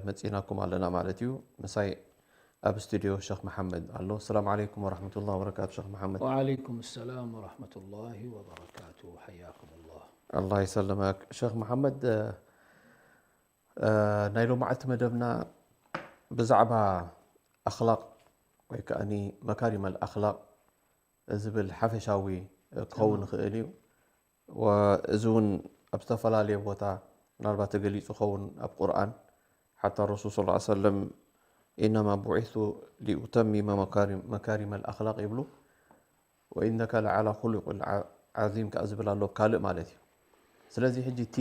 መፂናኩም ኣለና ማለት እዩ። ምሳይ ኣብ ስቱዲዮ ሸኽ መሓመድ ኣሎ። ሰላም ዓለይኩም ወራሕመቱላሂ ወበረካቱ ሸኽ መሓመድ። وعليكم السلام ورحمة الله وبركاته. حياكم الله. ኣላህ ይሰልመክ ሸኽ መሓመድ። ናይ ሎማዓልቲ መደብና ብዛዕባ ኣኽላቕ ወይ ከዓኒ መካሪም ኣልኣኽላቕ ዝብል ሓፈሻዊ ክኸውን ይኽእል እዩ። እዚ እውን ኣብ ዝተፈላለየ ቦታ ምናልባት ተገሊፁ ኸውን ኣብ ቁርኣን ሓታ ረሱል ስ ሰለም ኢነማ ቡዒቱ ሊኡተሚመ መካሪም ኣልኣኽላቕ ይብሉ። ወኢነከ ለዓላ ኹሉቅ ዓዚም ከኣ ዝብል ኣሎ ካልእ ማለት እዩ። ስለዚ ሕጂ እቲ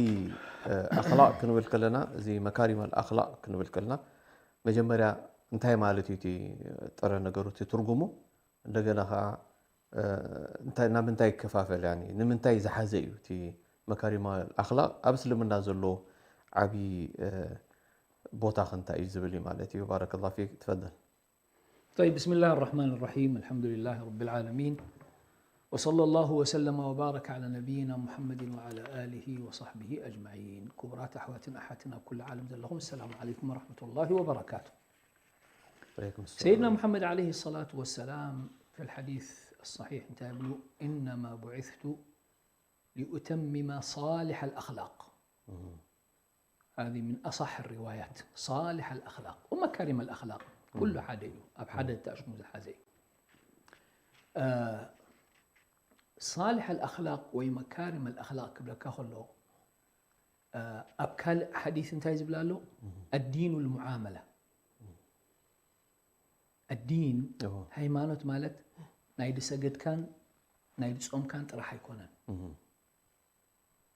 ኣኽላቅ ክንብል ከለና እዚ መካሪም ኣልኣኽላቅ ክንብል ከለና መጀመርያ እንታይ ማለት እዩ እቲ ጥረ ነገሩ እቲ ትርጉሙ እንደገና ከዓ እንታይ ናብ ምንታይ ይከፋፈል ያኒ ንምንታይ ዝሓዘ እዩ እቲ መካሪም ኣልኣኽላቅ ኣብ እስልምና ዘሎ ዓብዪ ቦታኽ እንታይ እዩ ዝብል እዩ ማለት እዩ። ባረከላሁ ፊክ ትፈደል። طيب، بسم الله الرحمن الرحيم. الحمد لله رب العالمين. وصلى الله وسلم وبارك على نبينا محمد وعلى آله وصحبه أجمعين. ክቡራት ኣሕዋትን ኣሓትን ኣብ ኩሉ ዓለም ዘለኹም፣ السلام عليكم ورحمة الله وبركاته. ወዓለይኩም ሰላም። سيدنا محمد عليه الصلاة والسلام في الحديث الصحيح እንታይ ይብሉ? إنما بعثت لأتمم صالح الأخلاق. هذه من أصح الروايات. صالح الأخلاق ومكارم الأخلاق كل ሓደ እዩ፣ ኣብ ሓደ ተኣሽሙ ዝሓዘ እዩ። صالح الأخلاق ወይ መካሪም الأخلاق ክብለካ ከሎ ኣብ ካልእ ሓዲስ እንታይ ዝብል ኣሎ? الدين المعاملة. الدين ሃይማኖት ማለት ናይ ድሰገድካን ናይ ድጾምካን ጥራሕ ኣይኮነን።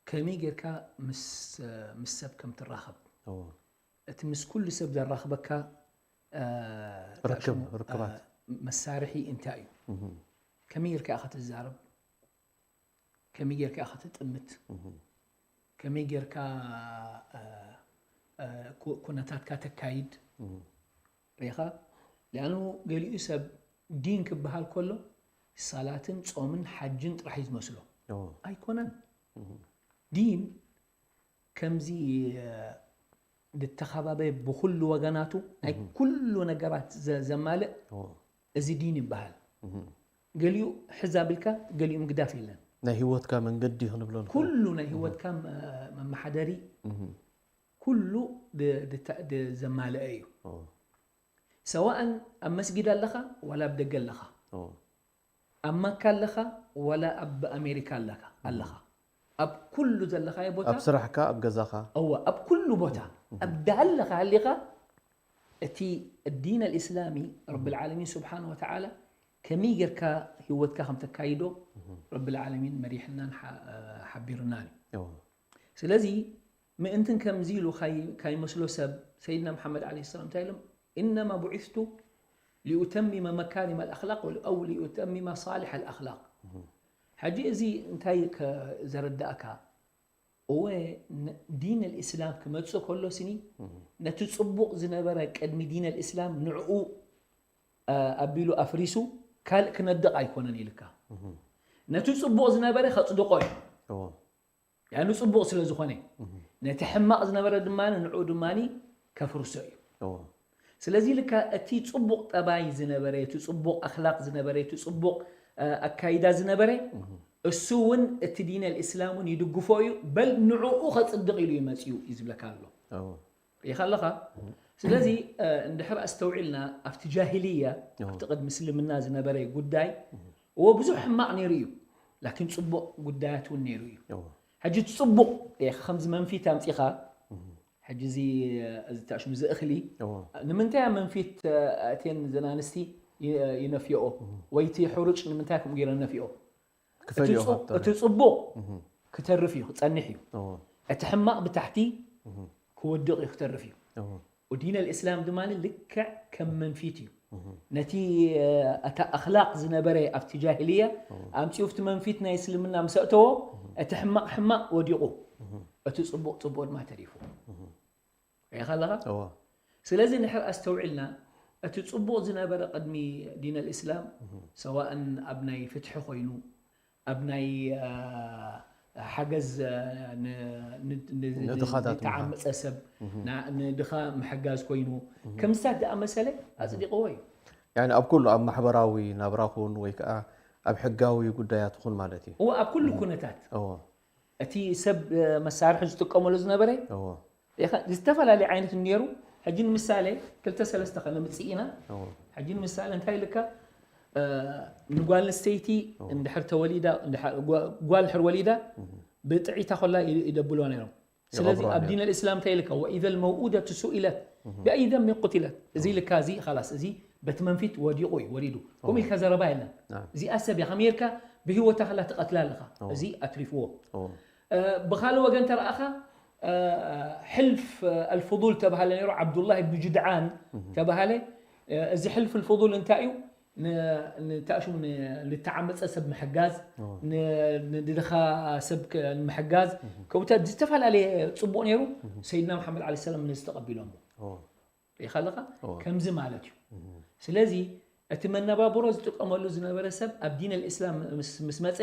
ከመይ ጌርካ ምስ ምስ ሰብ ከም ትራኸብ፣ እቲ ምስ ኩሉ ሰብ ዘራኽበካ ርክብ ርክባት መሳርሒ እንታይ እዩ? ከመይ ጌርካ ኢኻ ትዛረብ? ከመይ ጌርካ ኢኻ ትጥምት? ከመይ ጌርካ ኩነታትካ ተካይድ? ሪኢኻ? ሊኣኑ ገሊኡ ሰብ ዲን ክበሃል ከሎ ሳላትን ጾምን ሓጅን ጥራሕ እዩ ዝመስሎ። ኣይኮነን። ዲን ከምዚ ዝተኸባበ ብኹሉ ወገናቱ ናይ ኩሉ ነገራት ዘማልእ እዚ ዲን ይበሃል። ገሊኡ ሕዝ ኣቢልካ ገሊኡ ምግዳፍ የለን። ናይ ህይወትካ መንገዲ ክንብሎ ንኽእል። ኩሉ ናይ ህይወትካ መመሓደሪ ኩሉ ዘማልአ እዩ። ሰዋእን ኣብ መስጊድ ኣለኻ ዋላ ኣብ ደገ ኣለኻ፣ ኣብ ማካ ኣለኻ ዋላ ኣብ ኣሜሪካ ኣለኻ ኣለኻ፣ ኣብ ኩሉ ዘለኻዮ ቦታ ኣብ ስራሕካ ኣብ ገዛኻ እወ ኣብ ኩሉ ቦታ ኣብ ደሃለኻ ሃሊኻ እቲ ዲን ኣልእስላሚ ረቢ ልዓለሚን ስብሓን ወተዓላ ከመይ ጌርካ ህይወትካ ከም ተካይዶ ረቢ ልዓለሚን መሪሕናን ሓቢርናን እዩ። ስለዚ ምእንትን ከምዚ ኢሉ ካይመስሎ ሰብ ሰይድና መሓመድ ዓለይሂ ሰላም እንታይ ኢሎም? إنما بعثت لأتمم مكارم الأخلاق أو لأتمم صالح الأخلاق. ሕጂ እዚ እንታይ ዘረዳእካ? እወ ዲን ኣልእስላም ክመፅእ ከሎ ስኒ ነቲ ፅቡቕ ዝነበረ ቅድሚ ዲን ኣልእስላም ንዕኡ ኣቢሉ ኣፍሪሱ ካልእ ክነድቕ ኣይኮነን ኢልካ። ነቲ ፅቡቕ ዝነበረ ከፅድቆ እዩ። ያኑ ፅቡቕ ስለ ዝኾነ ነቲ ሕማቕ ዝነበረ ድማ ንዕኡ ድማ ከፍርሶ እዩ። ስለዚ ልካ እቲ ፅቡቕ ጠባይ ዝነበረ እቲ ፅቡቕ ኣኽላቕ ዝነበረ እቲ ፅቡቕ ኣካይዳ ዝነበረ እሱ እውን እቲ ዲን ኣልእስላም እውን ይድግፎ እዩ። በል ንዕኡ ከፅድቕ ኢሉ እዩ መፅኡ እዩ ዝብለካ ኣሎ። ሪኢኻ ኣለኻ? ስለዚ እንድሕር ኣስተውዒልና ኣብቲ ጃሂልያ ኣብቲ ቅድሚ እስልምና ዝነበረ ጉዳይ እዎ ብዙሕ ሕማቕ ነይሩ እዩ፣ ላኪን ፅቡቕ ጉዳያት እውን ነይሩ እዩ። ሕጂ እቲ ፅቡቕ ሪኢኻ ከምዚ መንፊት ኣምፂኻ ሕጂ እዚ እዚ ታሽሙ እዚ እኽሊ ንምንታይ እያ መንፊት ኣእትየን ዘን ኣንስቲ ይነፍየኦ ወይ እቲ ሕሩጭ ንምንታይ ከምኡ ገይረን ነፍየኦ? እቲ ፅቡቕ ክተርፍ እዩ ክፀንሕ እዩ። እቲ ሕማቕ ብታሕቲ ክወድቕ እዩ ክተርፍ እዩ። ዲን ኣልእስላም ድማ ልክዕ ከም መንፊት እዩ። ነቲ እታ ኣኽላቕ ዝነበረ ኣብቲ ጃሂልያ ኣምፂኡ ኣብቲ መንፊት ናይ እስልምና ምስ ኣእተዎ እቲ ሕማቕ ሕማቕ ወዲቑ እቲ ፅቡቕ ፅቡቕ ድማ ተሪፉ። ሪኢኻ ኣለኻ? ስለዚ ንድሕር ኣስተውዒልና እቲ ፅቡቕ ዝነበረ ቅድሚ ዲን ኣልእስላም ሰዋእን ኣብ ናይ ፍትሒ ኮይኑ ኣብ ናይ ሓገዝ እ፣ ን- ን- ን- ን- ንድኻታት ንተዓመፀ ሰብ ና- ንድኻ ምሕጋዝ ኮይኑ ከምስታት ዝኣመሰለ ኣፅዲቕዎ እዩ። ያኒ ኣብ ኩሉ ኣብ ማሕበራዊ ናብራ ኹን ወይ ከዓ ኣብ ሕጋዊ ጉዳያት ኹን ማለት እዩ። እዎ ኣብ ኩሉ ኩነታት እዎ እቲ ሰብ እ፣ መሳርሒ ዝጥቀመሉ ዝነበረ እዎ ዝተፈላለየ ዓይነት ነይሩ። ሕጂ ንምሳሌ ክልተ ሰለስተ ከነምፅእ ኢና። እዎ ሕጂ ንምሳሌ እንታይ ኢልካ እ፣ ንጓል ኣንስተይቲ እንድሕር ተወሊዳ እንድሕር- ጓ- ጓል እንድሕር ወሊዳ ብጥዒታ ኮላ ይ- ይደብልዋ ነይሮም። ስለዚ ይቐብርዋ ኣብ ነይሮም። ዲን ኣልእስላም እንታይ ኢልካ ወኢዘ ልመውኡደቱ ሱኢለት ብኣይ ዘንቢን ቁትለት እዚ ኢልካ እዚ ላስ እዚ በቲ መንፊት ወዲቑ እዩ ወሪዱ። ከምኡ ኢልካ ዘረባ የለን። ናም። እዚኣ ሰብ እያ ከመይ ጌርካ ብህይወታ ከላ ትቐትላ ኣለኻ። እዚ ኣትሪፍዎ። እዎ እ፣ ብኻልእ ወገን ተረኣኻ እ፣ ሕልፍ ኣልፍضል ተባሃለ ነይሩ ዓብዱላህ ብን ጁድዓን ተባሃለ። እ፣ እዚ ሕልፍ ኣልፍضል እንታይ እዩ? ን- ንታሽሙ ን- ንተዓመፀ ሰብ ምሕጋዝ ን- ንድኻ ሰብ ክ- ንምሕጋዝ ከምኡታት ዝተፈላለየ ፅቡቕ ነይሩ። ሰይድና መሓመድ ዓለ ሰላም ነዚ ተቐቢሎሞ እዎ ሪኢኻ ኣለኻ እዎ። ከምዚ ማለት እዩ። ስለዚ እቲ መነባብሮ ዝጥቀመሉ ዝነበረ ሰብ ኣብ ዲን ኣልእስላም ምስ- ምስ መፀ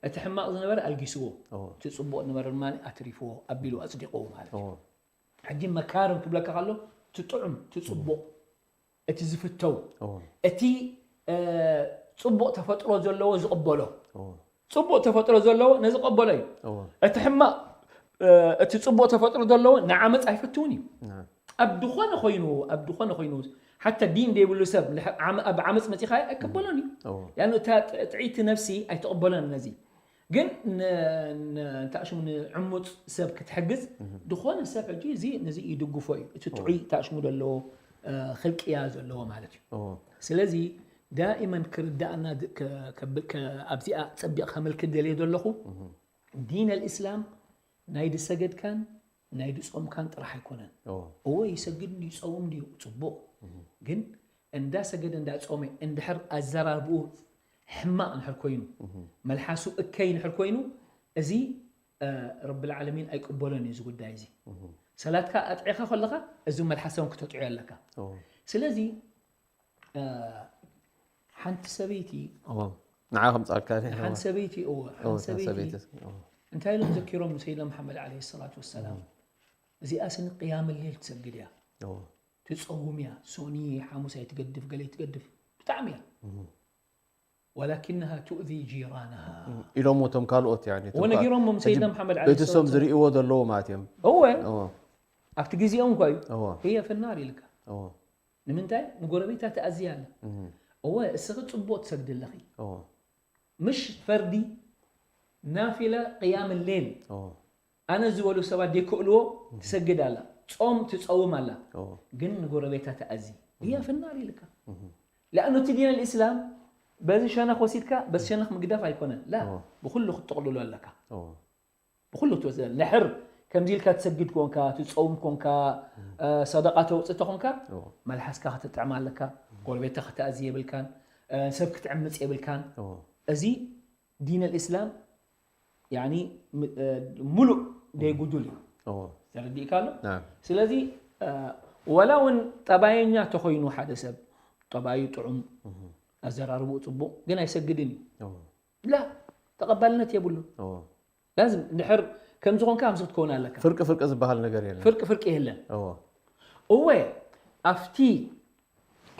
እቲ ሕማቕ ዝነበረ ኣልጊስዎ እዎ እቲ ፅቡቕ ዝነበረ ድማ ኣትሪፍዎ ኣቢሉ ኣፅዲቕዎ ማለት እዩ። እዎ ሕጂ መካርም ክብለካ ከሎ እቲ ጥዑም እቲ ፅቡቕ እቲ ዝፍተው እዎ እቲ እ፣ ፅቡቕ ተፈጥሮ ዘለዎ ዝቕበሎ እዎ ፅቡቕ ተፈጥሮ ዘለዎ ነዚ ቀበሎ እዩ። እዎ እቲ ሕማቕ እ፣ እቲ ፅቡቕ ተፈጥሮ ዘለዎ ንዓመፅ ኣይፈትውን እዩ። ናም። ኣብ ዝኾነ ኮይኑ ኣብ ዝኾነ ኮይኑ ሓታ ዲን ዘይብሉ ሰብ ንሕ- ዓመ- ኣብ ዓመፅ መፂኻዮ ኣይቀበሎን እዩ። እዎ ያኑ እታ ጥ- ጥዕይቲ ነፍሲ ኣይትቕበሎን ነዚ ግን ን- ን- እንታይ ሽሙ ንዕሙፅ ሰብ ክትሕግዝ ዝኾነ ሰብ ሕጂ እዚ ነዚ ይድግፎ እዩ። እቲ ጥዑይ እንታይ ሽሙ ዘለዎ እ፣ ክልቅያ ዘለዎ ማለት እዩ። እዎ ስለዚ ዳኢመን ክርዳእና ድ- ከ- ከብ- ከ- ኣብዚኣ ፀቢቕ ከመልክት ደልየ ዘለኹ ዲን ኣልእስላም ናይ ድሰገድካን ናይ ድፆምካን ጥራሕ ኣይኮነን። እዎ እወ ይሰግድ እንዲ ይፀውም እንዲ ፅቡቕ ግን እንዳሰገደ እንዳፆመ እንድሕር ኣዘራርብኡ ሕማቕ እንድሕር ኮይኑ መልሓሱ እከይ እንድሕር ኮይኑ እዚ እ፣ ረብል ዓለሚን ኣይቅበሎን እዩ እዚ ጉዳይ እዚ። ሰላትካ ኣጥዒኻ ከለኻ እዚ መልሓሶም ክተጥዕዮ ኣለካ። እዎ ስለዚ እ፣ ሓንቲ ሰበይቲ እዎ ንዓ ከምፃልካ ሓንቲ ሰበይቲ እዎ እዎ ሓንቲ ሰበይቲ ሰበይቲ እዎ እንታይ ኢሎም ዘኪሮም ንሰይድና መሓመድ ዓለይሂ ሰላቱ ወሰላም እዚኣ ስኒ ቅያም ሌል ትሰግድ እያ እዎ ትፀውም እያ ሶኒ ሓሙስ ኣይትገድፍ ገለ ትገድፍ ብጣዕሚ እያ ወላኪንሃ ትእዚ ጂራንሃ ኢሎሞ እቶም ካልኦት ያኒ እቶም ወነጊሮሞም ሕጂ ሰይድና መሓመድ ዓለይሂ ቤተሰቦም ሰላቱ ዝርእይዎ ዘለዉ ማለት እዮም እወ እዎ ኣብቲ ግዜኦም እኳ እዩ እዎ ህየ ፍናር ኢልካ እዎ ንምንታይ ንጎረቤታ ተኣዝያ ኣላ እም፣ እወ እስኺ ፅቡቅ ትሰግዲ ኣለኺ እዎ ምሽ ፈርዲ ናፊላ ቅያም ሌል እዎ ኣነ ዝበሉ ሰባት ዘይክእልዎ ትሰግድ ኣላ ፆም ትፀውም ኣላ እዎ ግን ንጎረቤታ ተኣዚ ህየ ፍናር ኢልካ ለኣኑ እቲ ዲን ልእስላም በዚ ሸነኽ ወሲድካ በዚ ሸነኽ ምግዳፍ ኣይኮነን ላ እዎ። ብኩሉ ክትጥቕልሎ ኣለካ እዎ ብኩሉ ትወስድ ንሕር ከምዚ ኢልካ ትሰግድ ኮንካ ትፀውም ኮንካ እ፣ ሰደቃ ተውፅእ ተኾንካ እዎ መልሓስካ ክትጥዕም ኣለካ ጎረቤትካ ክትኣዚ የብልካን እ፣ ሰብ ክትዕምፅ የብልካን እዎ እዚ ዲን ኣልእስላም ያኒ ም- እ፣ ሙሉእ ደይጉዱል እዩ እዎ ተረዲእካ ኣሎ ናም ስለዚ እ፣ ወላ እውን ጠባየኛ ተኾይኑ ሓደ ሰብ ጠባዩ ጥዑም ኣዘራርብኡ ፅቡቕ ግን ኣይሰግድን እዩ እዎ ላ ተቐባልነት የብሉ እዎ ላዝም እንድሕር ከምዚ ኾንካ ከምዚ ክትከውን ኣለካ ፍርቂ ፍርቂ ዝበሃል ነገር የለን ፍርቂ ፍርቂ የለን እዎ እወ ኣብቲ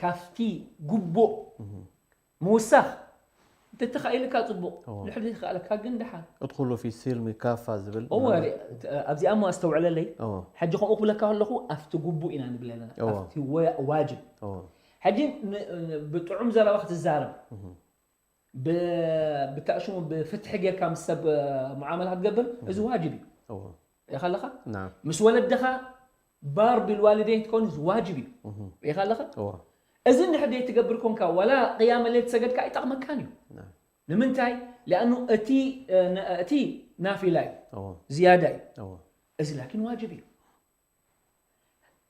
ካብቲ ግቡእ ምውሳኽ እንተተኻኢልካ ፅቡቕ እዎ። ድሕር ዘይተኻእለካ ግን ደሓን ادخلوا في السلم كافة ዝብል እወ ኣብዚኣ እሞ ኣስተውዕለለይ እዎ ሕጂ ከምኡ ክብለካ ከለኹ ኣብቲ ግቡእ ኢና ንብል ኣለና እዎ። ኣብቲ ወ- ዋጅብ እዎ ሕጂ ን- ን- ብጥዑም ዘረባ ክትዛረብ ብ- ብታእሽሙ ብፍትሒ ጌርካ ምስ ሰብ ሙዓመላ ክትገብር እዚ ዋጅብ እዩ እዎ ሪኢኻ ኣለኻ ናም ምስ ወለድኻ ባር ብልዋልደይን ትከውን እዚ ዋጅብ እዩ ሪኢኻ ኣለኻ እዎ እዚ እንድሕር ደይ ትገብር ኮንካ ዋላ ቅያመ ሌል ትሰገድካ ኣይጠቕመካን እዩ ናም ንምንታይ ሊኣኑ እቲ እ፣ ነ- እቲ ናፊላ እዩ እዎ ዝያዳ እዩ እዎ እዚ ላኪን ዋጅብ እዩ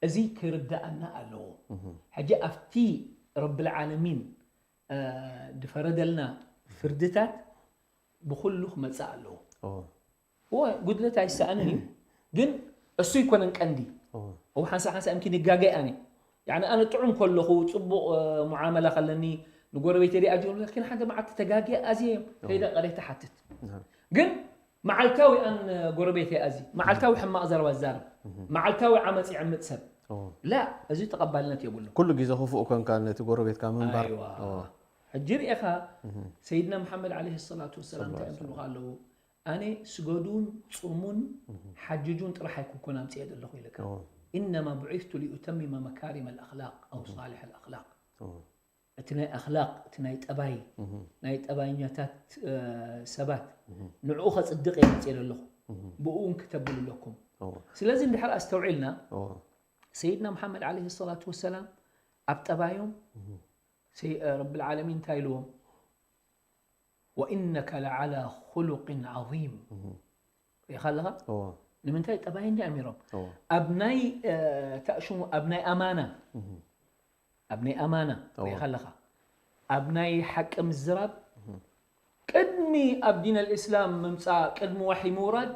እዚ ክርዳኣና ኣለዎ ሕጂ ኣብቲ ረብል ዓለሚን እ፣ ዝፈረደልና ፍርድታት ብኩሉ ክመፅእ ኣለዎ እዎ እወ ጉድለት ኣይሰኣንን እዩ ግን እሱ ይኮነን ቀንዲ እዎ እው ሓንሳ ሓንሳ እምኪን ይጋገ ኣነ ያኒ ኣነ ጥዑም ከለኹ ፅቡቕ እ፣ ሙዓመላ ከለኒ ንጎረቤተ ዲ ኣጅ ግን ሓደ መዓልቲ ተጋጊ ኣዝየ እዮም ከይደ ቀሬታ ሓትት ናም ግን መዓልታዊ ኣን ጎረቤት እያ እዚ መዓልታዊ ሕማቕ ዘረባ ዝዛረብ መዓልታዊ ዓመፅ ይዕምፅ ሰብ ላ እዚ ተቐባልነት የብሉ ኩሉ ግዜ ክፉእ ኮንካ ነቲ ጎረቤትካ ምንባር ኣይዋ ሕጂ ርኤኻ ሰይድና መሓመድ ዓለይሂ ሰላቱ ወሰላም እንታይ እዮም ትብሉኻ ኣለዉ ኣነ ስገዱን ፁሙን ሓጅጁን ጥራሕ ኣይኮንኩን ኣምፅኤ ዘለኹ ኢልካ إنما بعثت لأتمم مكارم الأخلاق أو صالح الأخلاق እቲ ናይ ኣኽላቕ እቲ ናይ ጠባይ ናይ ጠባይኛታት ሰባት ንዕኡ ከፅድቕ እየ መፅኤ ዘለኹ ብኡ እውን ክተብሉ ኣለኩም ስለዚ እንድሕር ኣስተውዒልና ሰይድና መሓመድ ዓለይሂ ሰላቱ ወሰላም ኣብ ጠባዮም ረቢ ልዓለሚን እንታይ ኢልዎም وإنك لعلى خلق عظيم ሪኢኻ ኣለኻ ንምንታይ ጠባይ እንዲ ኣሚሮም ኣብ ናይ ተእሽሙ ኣብ ናይ ኣማና ኣብ ናይ ኣማና ሪኢኻ ኣለኻ ኣብ ናይ ሓቂ ምዝራብ ቅድሚ ኣብ ዲን ኣልእስላም ምምፃእ ቅድሚ ዋሒ ምውራድ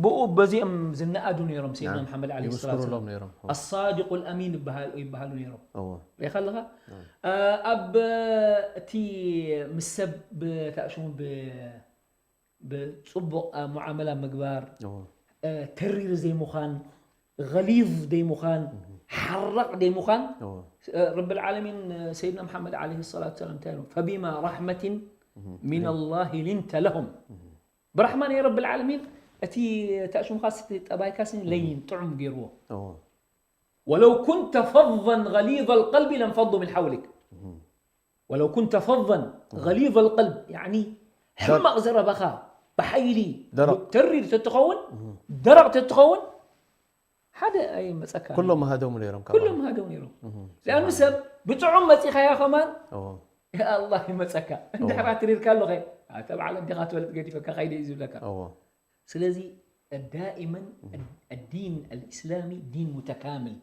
ብኡ በዚኦም ዝነኣዱ ነይሮም ሰይድና መሓመድ ዓለ ሰላት ይምስክሩሎም ነይሮም ኣሳዲቁ ልኣሚን ይበሃሉ ነይሮም ሪኢኻ ኣለኻ ኣብ እቲ ምስ ሰብ ብታእሽሙ ብፅቡቕ ሙዓመላ ምግባር ተሪር ዘይምዃን غሊظ ደይምዃን ሓራቕ ደይምዃን ረቢ ልዓለሚን ሰይድና መሓመድ ዓለ ሰላት ሰላም እንታይ ኢሎም ፈቢማ ራሕመትን ሚን ኣላህ ሊንተ ለሁም ብራሕማ ናይ ረቢ ልዓለሚን እቲ ተእሽሙኻስ ጠባይካስ ለይን ጥዑም ገይርዎ ወለው ኩንተ ፈظን غሊظ ልቀልቢ ለንፈض ምን ሓውሊክ ወለው ኩንተ ፈظን غሊظ ልቀልብ ሕማቕ ዘረባኻ ብሓይሊ ተሪር ተትኸውን ደረቕ ተትኸውን ሓደ ኣይመፀካ ኩሎም ሃደሙ ነይሮም ካብ ኩሎም ሃደው ነይሮም ሊኣኑ ሰብ ብጥዑም መፂኻያ ከማን ኣላ ይመፀካ እንድሕራ ትሪርካ ኣለኸ ተብ ዓለም ዲኻ ትበልጥ ገዲፈካ ካይደ እዩ ዝብለካ ስለዚ ዳኢመን ዲን ኣልእስላሚ ዲን ሙተካምል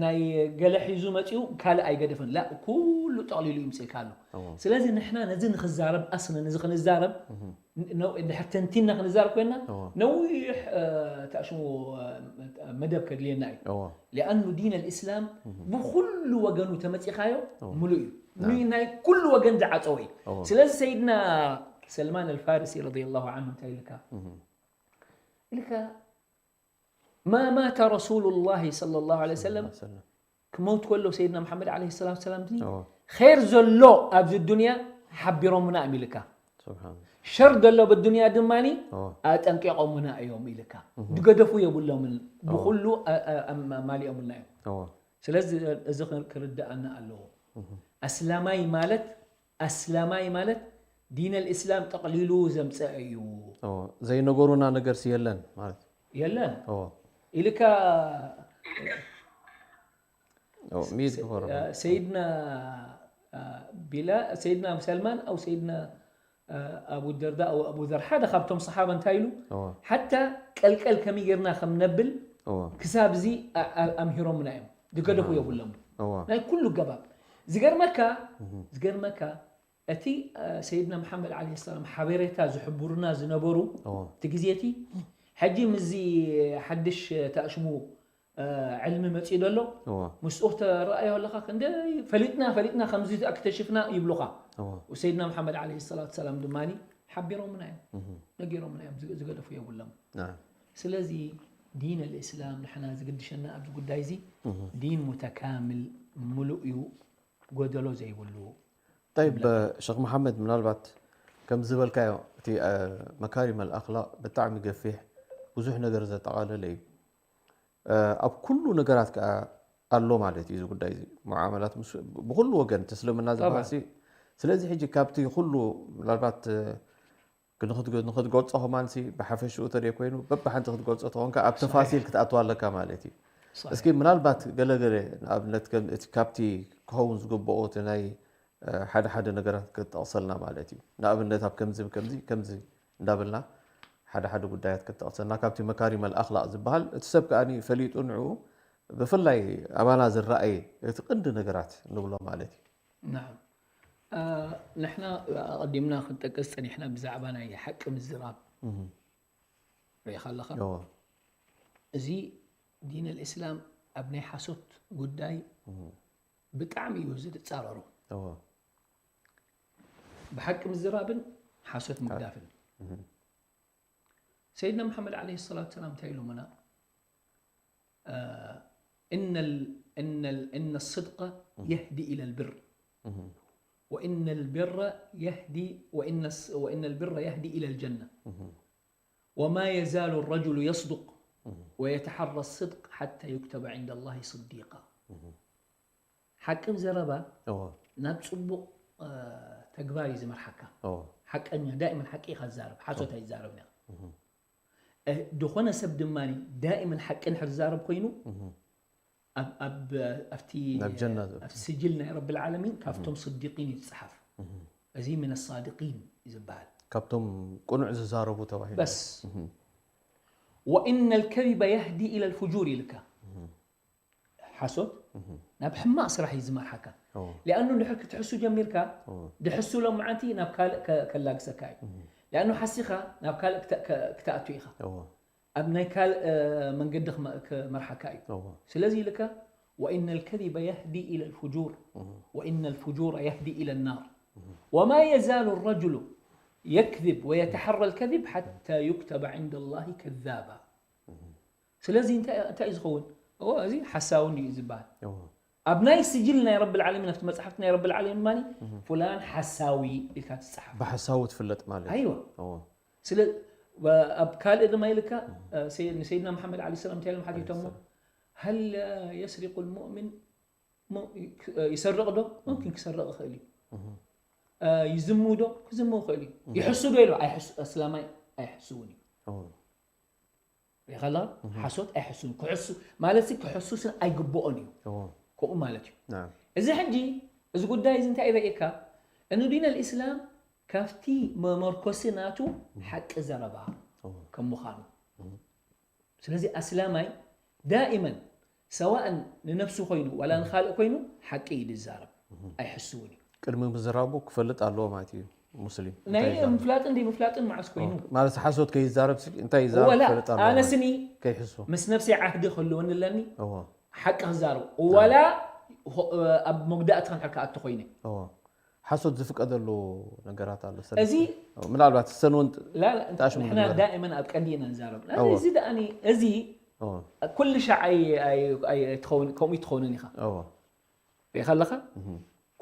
ናይ ገለ ሒዙ መፂኡ ካልእ ኣይገደፈን ላ ኩሉ ጠቕሊሉ ይምፅእካ ኣሎ ስለዚ ንሕና ነዚ ንክዛረብ ኣስለን እዚ ክንዛረብ ድሕር ተንቲና ክንዛረብ ኮይና ነዊሕ ተእሽሙ መደብ ከድልየና እዩ ሊኣኑ ዲን ኣልእስላም ብኩሉ ወገኑ ተመፂኻዮ ሙሉእ እዩ ናይ ኩሉ ወገን ዝዓፀወ እዩ ስለዚ ሰይድና ሰልማን ኣልፋርሲ ረዲ ላሁ ዓንሁ እንታይ ኢልካ ኢልካ ما مات رسول الله صلى الله عليه وسلم ክመውት ከሎ ሰይድና መሓመድ ዓለ ሰላት ሰላም ኸይር ዘሎ ኣብዚ ዱንያ ሓቢሮምና እዮም ኢልካ ሸር ዘሎ ብዱንያ ድማ ኣጠንቂቖምና እዮም ኢልካ ዝገደፉ የብሎምን ብኩሉ ማሊኦምና እዮም ስለዚ እዚ ክርዳኣና ኣለዎ ኣስላማይ ማለት ኣስላማይ ማለት ዲን ኣልእስላም ጠቕሊሉ ዘምፀአ እዩ ዘይነገሩና ነገርሲ የለን ማለት የለን ኢልካ ሚድ ክፈረመ ሰይድና ቢላ ሰይድና ሰልማን ኣው ሰይድና ኣቡ ደርዳ ኣው ኣቡ ዘር ሓደ ካብቶም ሰሓባ እንታይ ኢሉ ሓታ ቀልቀል ከመይ ጌርና ከም ነብል ክሳብ እዚ ኣምሂሮምና እዮም ዝገደፉ የብሎም ናይ ኩሉ ገባብ ዝገርመካ ዝገርመካ እቲ ሰይድና መሓመድ ዓለ ሰላም ሓበሬታ ዝሕብሩና ዝነበሩ እቲ ግዜ እቲ ሕጂ ምስዚ ሓድሽ ተእሽሙ ዕልሚ መፅኡ ደሎ ምስኡ ተረኣዮ ኣለካ ክንደይ ፈሊጥና ፈሊጥና ከምዚ ኣክተሽፍና ይብሉካ ሰይድና መሓመድ ዓለ ሰላት ሰላም ድማ ሓቢሮምና እዮም ነጊሮምና እዮም ዝገደፉ የብሎም ስለዚ ዲን ኣልእስላም ንሕና ዝግድሸና ኣብዚ ጉዳይ እዚ ዲን ሙተካምል ሙሉእ እዩ ጎደሎ ዘይብሉ طيب ሸኽ መሓመድ ምናልባት ከም ዝበልካዮ እቲ መካሪም ኣልኣክላቅ ብጣዕሚ ገፊሕ ብዙሕ ነገር ዘጠቓለለ እዩ ኣብ ኩሉ ነገራት ከዓ ኣሎ ማለት እዩ እዚ ጉዳይ እዚ ሙዓመላት ብኩሉ ወገን ተስልምና ዝበሃል ስለዚ ሕጂ ካብቲ ኩሉ ምናልባት ንክትገልፆ ከማን ብሓፈሽኡ ተደ ኮይኑ በብሓንቲ ክትገልፆ ተኾንካ ኣብ ተፋሲል ክትኣትዋ ኣለካ ማለት እዩ እስኪ ምናልባት ገለገለ ንኣብነት ካብቲ ክኸውን ዝግብኦ እቲ ናይ ሓደ ሓደ ነገራት ክትጠቕሰልና ማለት እዩ ንኣብነት ኣብ ከምዚ ከምዚ ከምዚ እንዳበልና ሓደ ሓደ ጉዳያት ክትጠቕሰልና ካብቲ መካሪም ኣልኣክላቅ ዝበሃል እቲ ሰብ ከዓ ፈሊጡ ንዕኡ ብፍላይ ኣባና ዝረኣየ እቲ ቅንዲ ነገራት ንብሎ ማለት እዩ ንሕና ኣቐዲምና ክንጠቅስ ፀኒሕና ብዛዕባ ናይ ሓቂ ምዝራብ ርኢኻ ኣለኻ እዚ ዲን ኣልእስላም ኣብ ናይ ሓሶት ጉዳይ ብጣዕሚ እዩ ዝፃረሩ ብሓቂ ምዝራብን ሓሶት ምግዳፍን። ሰይድና መሓመድ ዓለይሂ ሰላቱ ሰላም እንታይ ኢሎምና? إن ال إن ال إن الصدق يهدي إلى البر، وإن البر يهدي وإن الص- وإن البر يهدي إلى الجنة، وما يزال الرجل يصدق ويتحرى الصدق حتى يكتب عند الله صديقا. ሓቂ ዘረባ ናብ ጽቡቕ ተግባር እዩ ዝመርሓካ። ሓቀኛ ዳይመን ሓቂ ኢኻ ትዛረብ፣ ሓሶት ኣይዛረብን ኢኻ። ዝኾነ ሰብ ድማ ዳይመን ሓቂ እንድሕር ዝዛረብ ኮይኑ ኣብቲ ስጅል ናይ ረብል ዓለሚን ካብቶም ስዲቂን እዩ ዝፅሓፍ። እዚ ምን ሳድቂን እዩ ዝበሃል። ካብቶም ቅኑዕ ዝዛረቡ ተባሂሉ። በስ وإن الكذب يهدي إلى الفجور ኢልካ ሓሶት ናብ ሕማቕ ስራሕ እዩ ዝመርሓካ። ሊኣኑ እንድሕር ክትሕሱ ጀሚርካ ድሕሱ ሎም መዓንቲ ናብ ካልእ ከላግሰካ እዩ። ሊኣኑ ሓሲኻ ናብ ካልእ ክትኣቱ ኢኻ። ኣብ ናይ ካልእ መንገዲ ክመርሓካ እዩ። ስለዚ ኢልካ وإن الكذب يهدي إلى الفجور وإن الفجور يهدي إلى النار وما يزال الرجل يكذب ويتحرى الكذب حتى يكتب عند الله كذابا. ስለዚ እንታይ እንታይ እዩ ዝኸውን? እዎ እዚ ሓሳዊ እዩ ዝበሃል። ኣብ ናይ ስጅል ናይ ረብል ዓለሚን ኣብቲ መጽሓፍቲ ናይ ረብል ዓለሚን ማኒ ፍላን ሓሳዊ ኢልካ ትጽሓፍ። ብሓሳዊ ትፍለጥ ማለት እዩ። ኣይዋ ስለ ኣብ ካልእ ድማ ኢልካ ንሰይድና መሓመድ ዓለ ሰላም እንታይ ኢሎም ሓቲቶሞ? هل يسرق المؤمن ይሰርቕ ዶ? ሙምኪን ክሰርቕ ይኽእል እዩ። ይዝሙ ዶ? ክዝሙ ይኽእል እዩ። ይሕሱ ዶ ኢሉ? ኣይሕሱ፣ ኣስላማይ ኣይሕስውን እዩ። ሪኻ ኣለኻ? ሓሶት ኣይሕስውን። ክሕሱ ማለት ሲ ክሕሱስን ኣይግብኦን እዩ። ከምኡ ማለት እዩ። እዚ ሕጂ እዚ ጉዳይ እዚ እንታይ ይረእየካ? እኑ ዲን ኣልእስላም ካብቲ መመርኮሲ ናቱ ሓቂ ዘረባ ከም ምዃኑ ስለዚ ኣስላማይ ዳኢመን ሰዋእን ንነፍሱ ኮይኑ ዋላ ንኻልእ ኮይኑ ሓቂ እዩ ዝዛረብ ኣይሕስውን እዩ። ቅድሚ ምዝራቡ ክፈልጥ ኣለዎ ማለት እዩ ሙስሊም። ናይ ምፍላጥን ደይ ምፍላጥን መዓስ ኮይኑ ማለት ሓሶት ከይዛረብ ሲ እንታይ ይዛረብ ክፈልጥ ኣለዎ። ኣነ ስኒ ከይሕሱ ምስ ነፍሰይ ዓህዲ ክህልወኒ ኣለኒ። ሓቂ ክዛረብ ዋላ ኣብ መጉዳእቲ ከንሕር ክኣቱ ኮይነ። ሓሶት ዝፍቀደሉ ነገራት ኣሎ። እዚ ምናልባት ሰንወን ንሕና ዳእመን ኣብ ቀንዲ ኢና ንዛረብ። እዚ ደኣኒ እዚ ኩሉ ሻዕ ከምኡ ይትኸውንን ኢኻ ሪኻ ኣለኻ።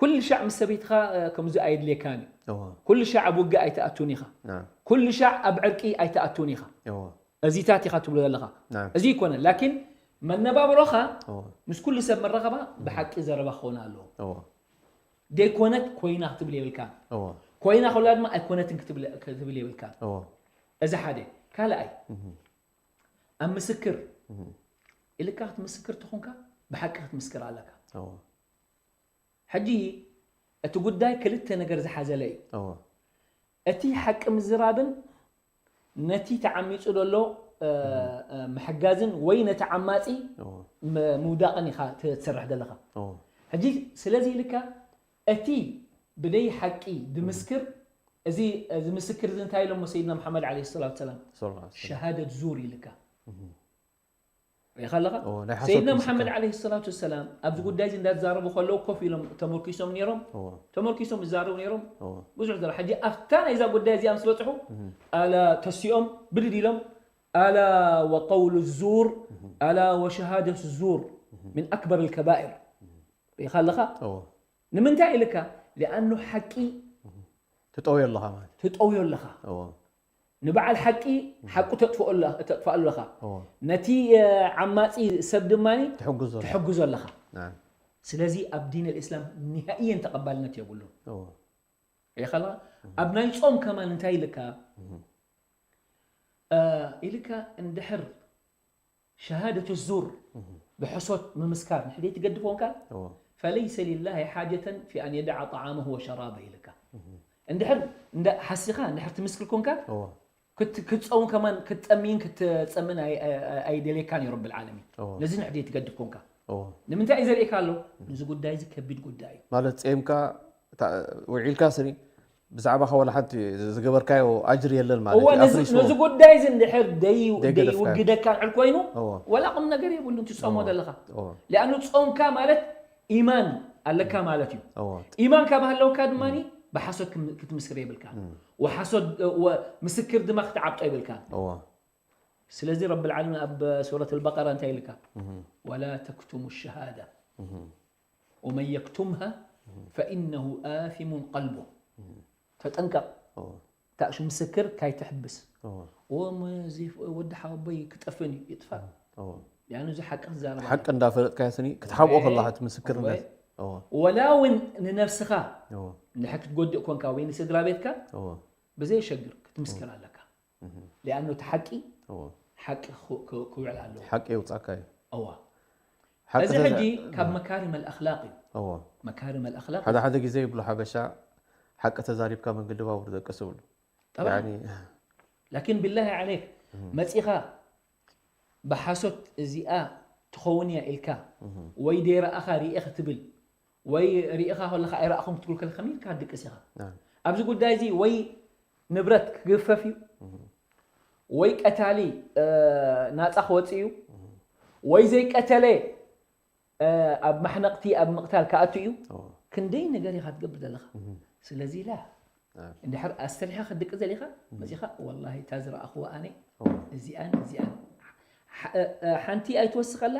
ኩሉ ሻዕ ምስ ሰበይትኻ ከምዚ ኣየድልየካን እዩ። ኩሉ ሻዕ ኣብ ውግእ ኣይትኣቱን ኢኻ። ኩሉ ሻዕ ኣብ ዕርቂ ኣይትኣቱን ኢኻ። እዚታት ኢኻ ትብሎ ዘለኻ። እዚ ይኮነ ላኪን መነባብሮኻ ምስ ኩሉ ሰብ መራኸባ ብሓቂ ዘረባ ክኾነ ኣለዎ። ደይኮነት ኮይና ክትብል የብልካ። ኮይና ከላ ድማ ኣይኮነትን ክትብል የብልካ። እዚ ሓደ። ካልኣይ ኣብ ምስክር ኢልካ ክትምስክር ተኾንካ ብሓቂ ክትምስክር ኣለካ። ሕጂ እቲ ጉዳይ ክልተ ነገር ዝሓዘለ እዩ። እቲ ሓቂ ምዝራብን ነቲ ተዓሚፁ ዘሎ ምሕጋዝን ወይ ነቲ ዓማፂ ምውዳቕን ኢኻ ትሰርሕ ዘለኻ። ሕጂ ስለዚ ኢልካ እቲ ብደይ ሓቂ ድምስክር እዚ እዚ ምስክር እዚ እንታይ ኢሎሞ ሰይድና መሓመድ ዓለይሂ ሰላቱ ሰላም ሸሃደት ዙር ኢልካ ሪኢኻ ኣለኻ። ሰይድና መሓመድ ዓለይሂ ሰላቱ ወሰላም ኣብዚ ጉዳይ እዚ እንዳተዛረቡ ከለዉ ኮፍ ኢሎም ተመርኪሶም ነይሮም። ተመርኪሶም ይዛረቡ ነይሮም። ብዙሕ ዘረ ሕጂ ኣብታ ናይዛ ጉዳይ እዚኣ ምስ በፅሑ ኣላ ተሲኦም ብድድ ኢሎም ኣላ ወቀውሉ ዙር ኣላ ወሸሃደቱ ዙር ምን ኣክበር ልከባኢር ሪኢኻ ኣለኻ። ንምንታይ ኢልካ ሊኣኑ ሓቂ ትጠውዮ ኣለኻ ማለት ትጠውዮ ኣለኻ። ንበዓል ሓቂ ሓቁ ተጥፍኣሉ ኣለኻ። ነቲ ዓማፂ ሰብ ድማ ትሕግዞ ኣለኻ። ስለዚ ኣብ ዲን ልእስላም ኒሃእየን ተቐባልነት የብሉን። ሪኢኻ ኣለኻ። ኣብ ናይ ጾም ከማን እንታይ ኢልካ ኢልካ እንድሕር ሸሃደቱ ዙር ብሕሶት ምምስካር ንሕደይ ትገድፎ እንካ ፈለይሰ ሊላሂ ሓጀተን ፊ ኣን የደዓ ጠዓመሁ ወሸራበ ኢልካ እንድሕር ሓሲኻ እንድሕር ትምስክር ኮንካ ክትፀውን ከማን ክትፀምይን ክትፀምን ኣይደልየካን እዩ ረብል ዓለሚን። ነዚ ንሕደይ ትገድፍ ኮንካ ንምንታይ እዩ ዘርእካ ኣሎ? ነዚ ጉዳይ እዚ ከቢድ ጉዳይ እዩ። ማለት ፀምካ ውዒልካ ስኒ ብዛዕባኻ ዋላ ሓንቲ ዝገበርካዮ ኣጅር የለን ማለት እዩ። ኣፍሪስዎ። ነዚ ጉዳይ እዚ እንድሕር ደይ- ደይገደፍካዮ። ደይውግደካ እንድሕር ኮይኑ እወ። ወላ ቁም ነገር የብሉን ትጾሞ እወ። ዘለኻ። እወ። ሊኣኑ ጾምካ ማለት ኢማን ኣለካ ማለት እዩ። እወ። ኢማን ካብ ሃለውካ ድማ ብሓሶት ክም- ክትምስክር የብልካ። ወሓሶት ወ- ምስክር ድማ ክትዓብጦ የብልካ። እዎ ስለዚ ረብ ልዓለሚን ኣብ ሱረት ልበቀራ እንታይ ኢልካ? ወላ ተክቱሙ ሸሃዳ ወመን የክቱምሃ ፈኢነሁ ኣሲሙን ቀልቡ። ተጠንቀቕ። እዎ ታእሹ ምስክር ካይትሕብስ። እዎ ወዚ ወዲ ሓወቦይ ክጠፍእን እዩ ይጥፋእ። እዎ ያኑ እዚ ሓቂ ክዛረብ ሓቂ እንዳፈለጥካዮ ስኒ ክትሓብኦ ከለኻ እቲ ምስክርነት እዎ ወላ እውን ንነፍስኻ እዎ እንድሕር ክትጎድእ ኮንካ ወይ ንስድራ ቤትካ እዎ ብዘየሸግር ክትምስክር ኣለካ። ሊኣኑ እቲ ሓቂ እዎ ሓቂ ክው- ክው- ክውዕል ኣለዎ። ሓቂ የውጻካ እዩ እዋ ሓቂ እዚ ተዛ- ሕጂ ካብ መካሪም ኣልኣኽላቅ እዩ። እዎ መካሪም ኣልኣኽላቅ ሓደ ሓደ ግዜ ይብሉ ሓበሻ ሓቂ ተዛሪብካ መንገዲ ባቡር ደቅስ ይብሉ ጠብዓን። ያኒ ላኪን ቢላሂ ዓለይክ መፂኻ ብሓሶት እዚኣ ትኸውን እያ ኢልካ ወይ ደይረኣኻ ርኤ ክትብል ወይ ርኢኻ ከለኻ ኣይረኣኹም ክትብል ከለኻ ከመይ ኢልካ ክትድቅስ ኢኻ? ናም ኣብዚ ጉዳይ እዚ ወይ ንብረት ክግፈፍ እዩ ወይ ቀታሊ እ፣ ናፃ ክወፅእ እዩ ወይ ዘይቀተለ እ፣ ኣብ ማሕነቕቲ ኣብ ምቕታል ክኣቱ እዩ። እዎ ክንደይ ነገር ኢኻ ትገብር ዘለኻ። ስለዚ ላ ናም እንድሕር ኣስተሪሕኻ ክትድቅስ ዘሊኻ መፂኻ ወላሂ እታ ዝረኣኽዋ ኣነ እዎ እዚኣን እዚኣን ሓ- እ፣ እ፣ ሓንቲ ኣይትወስኸላ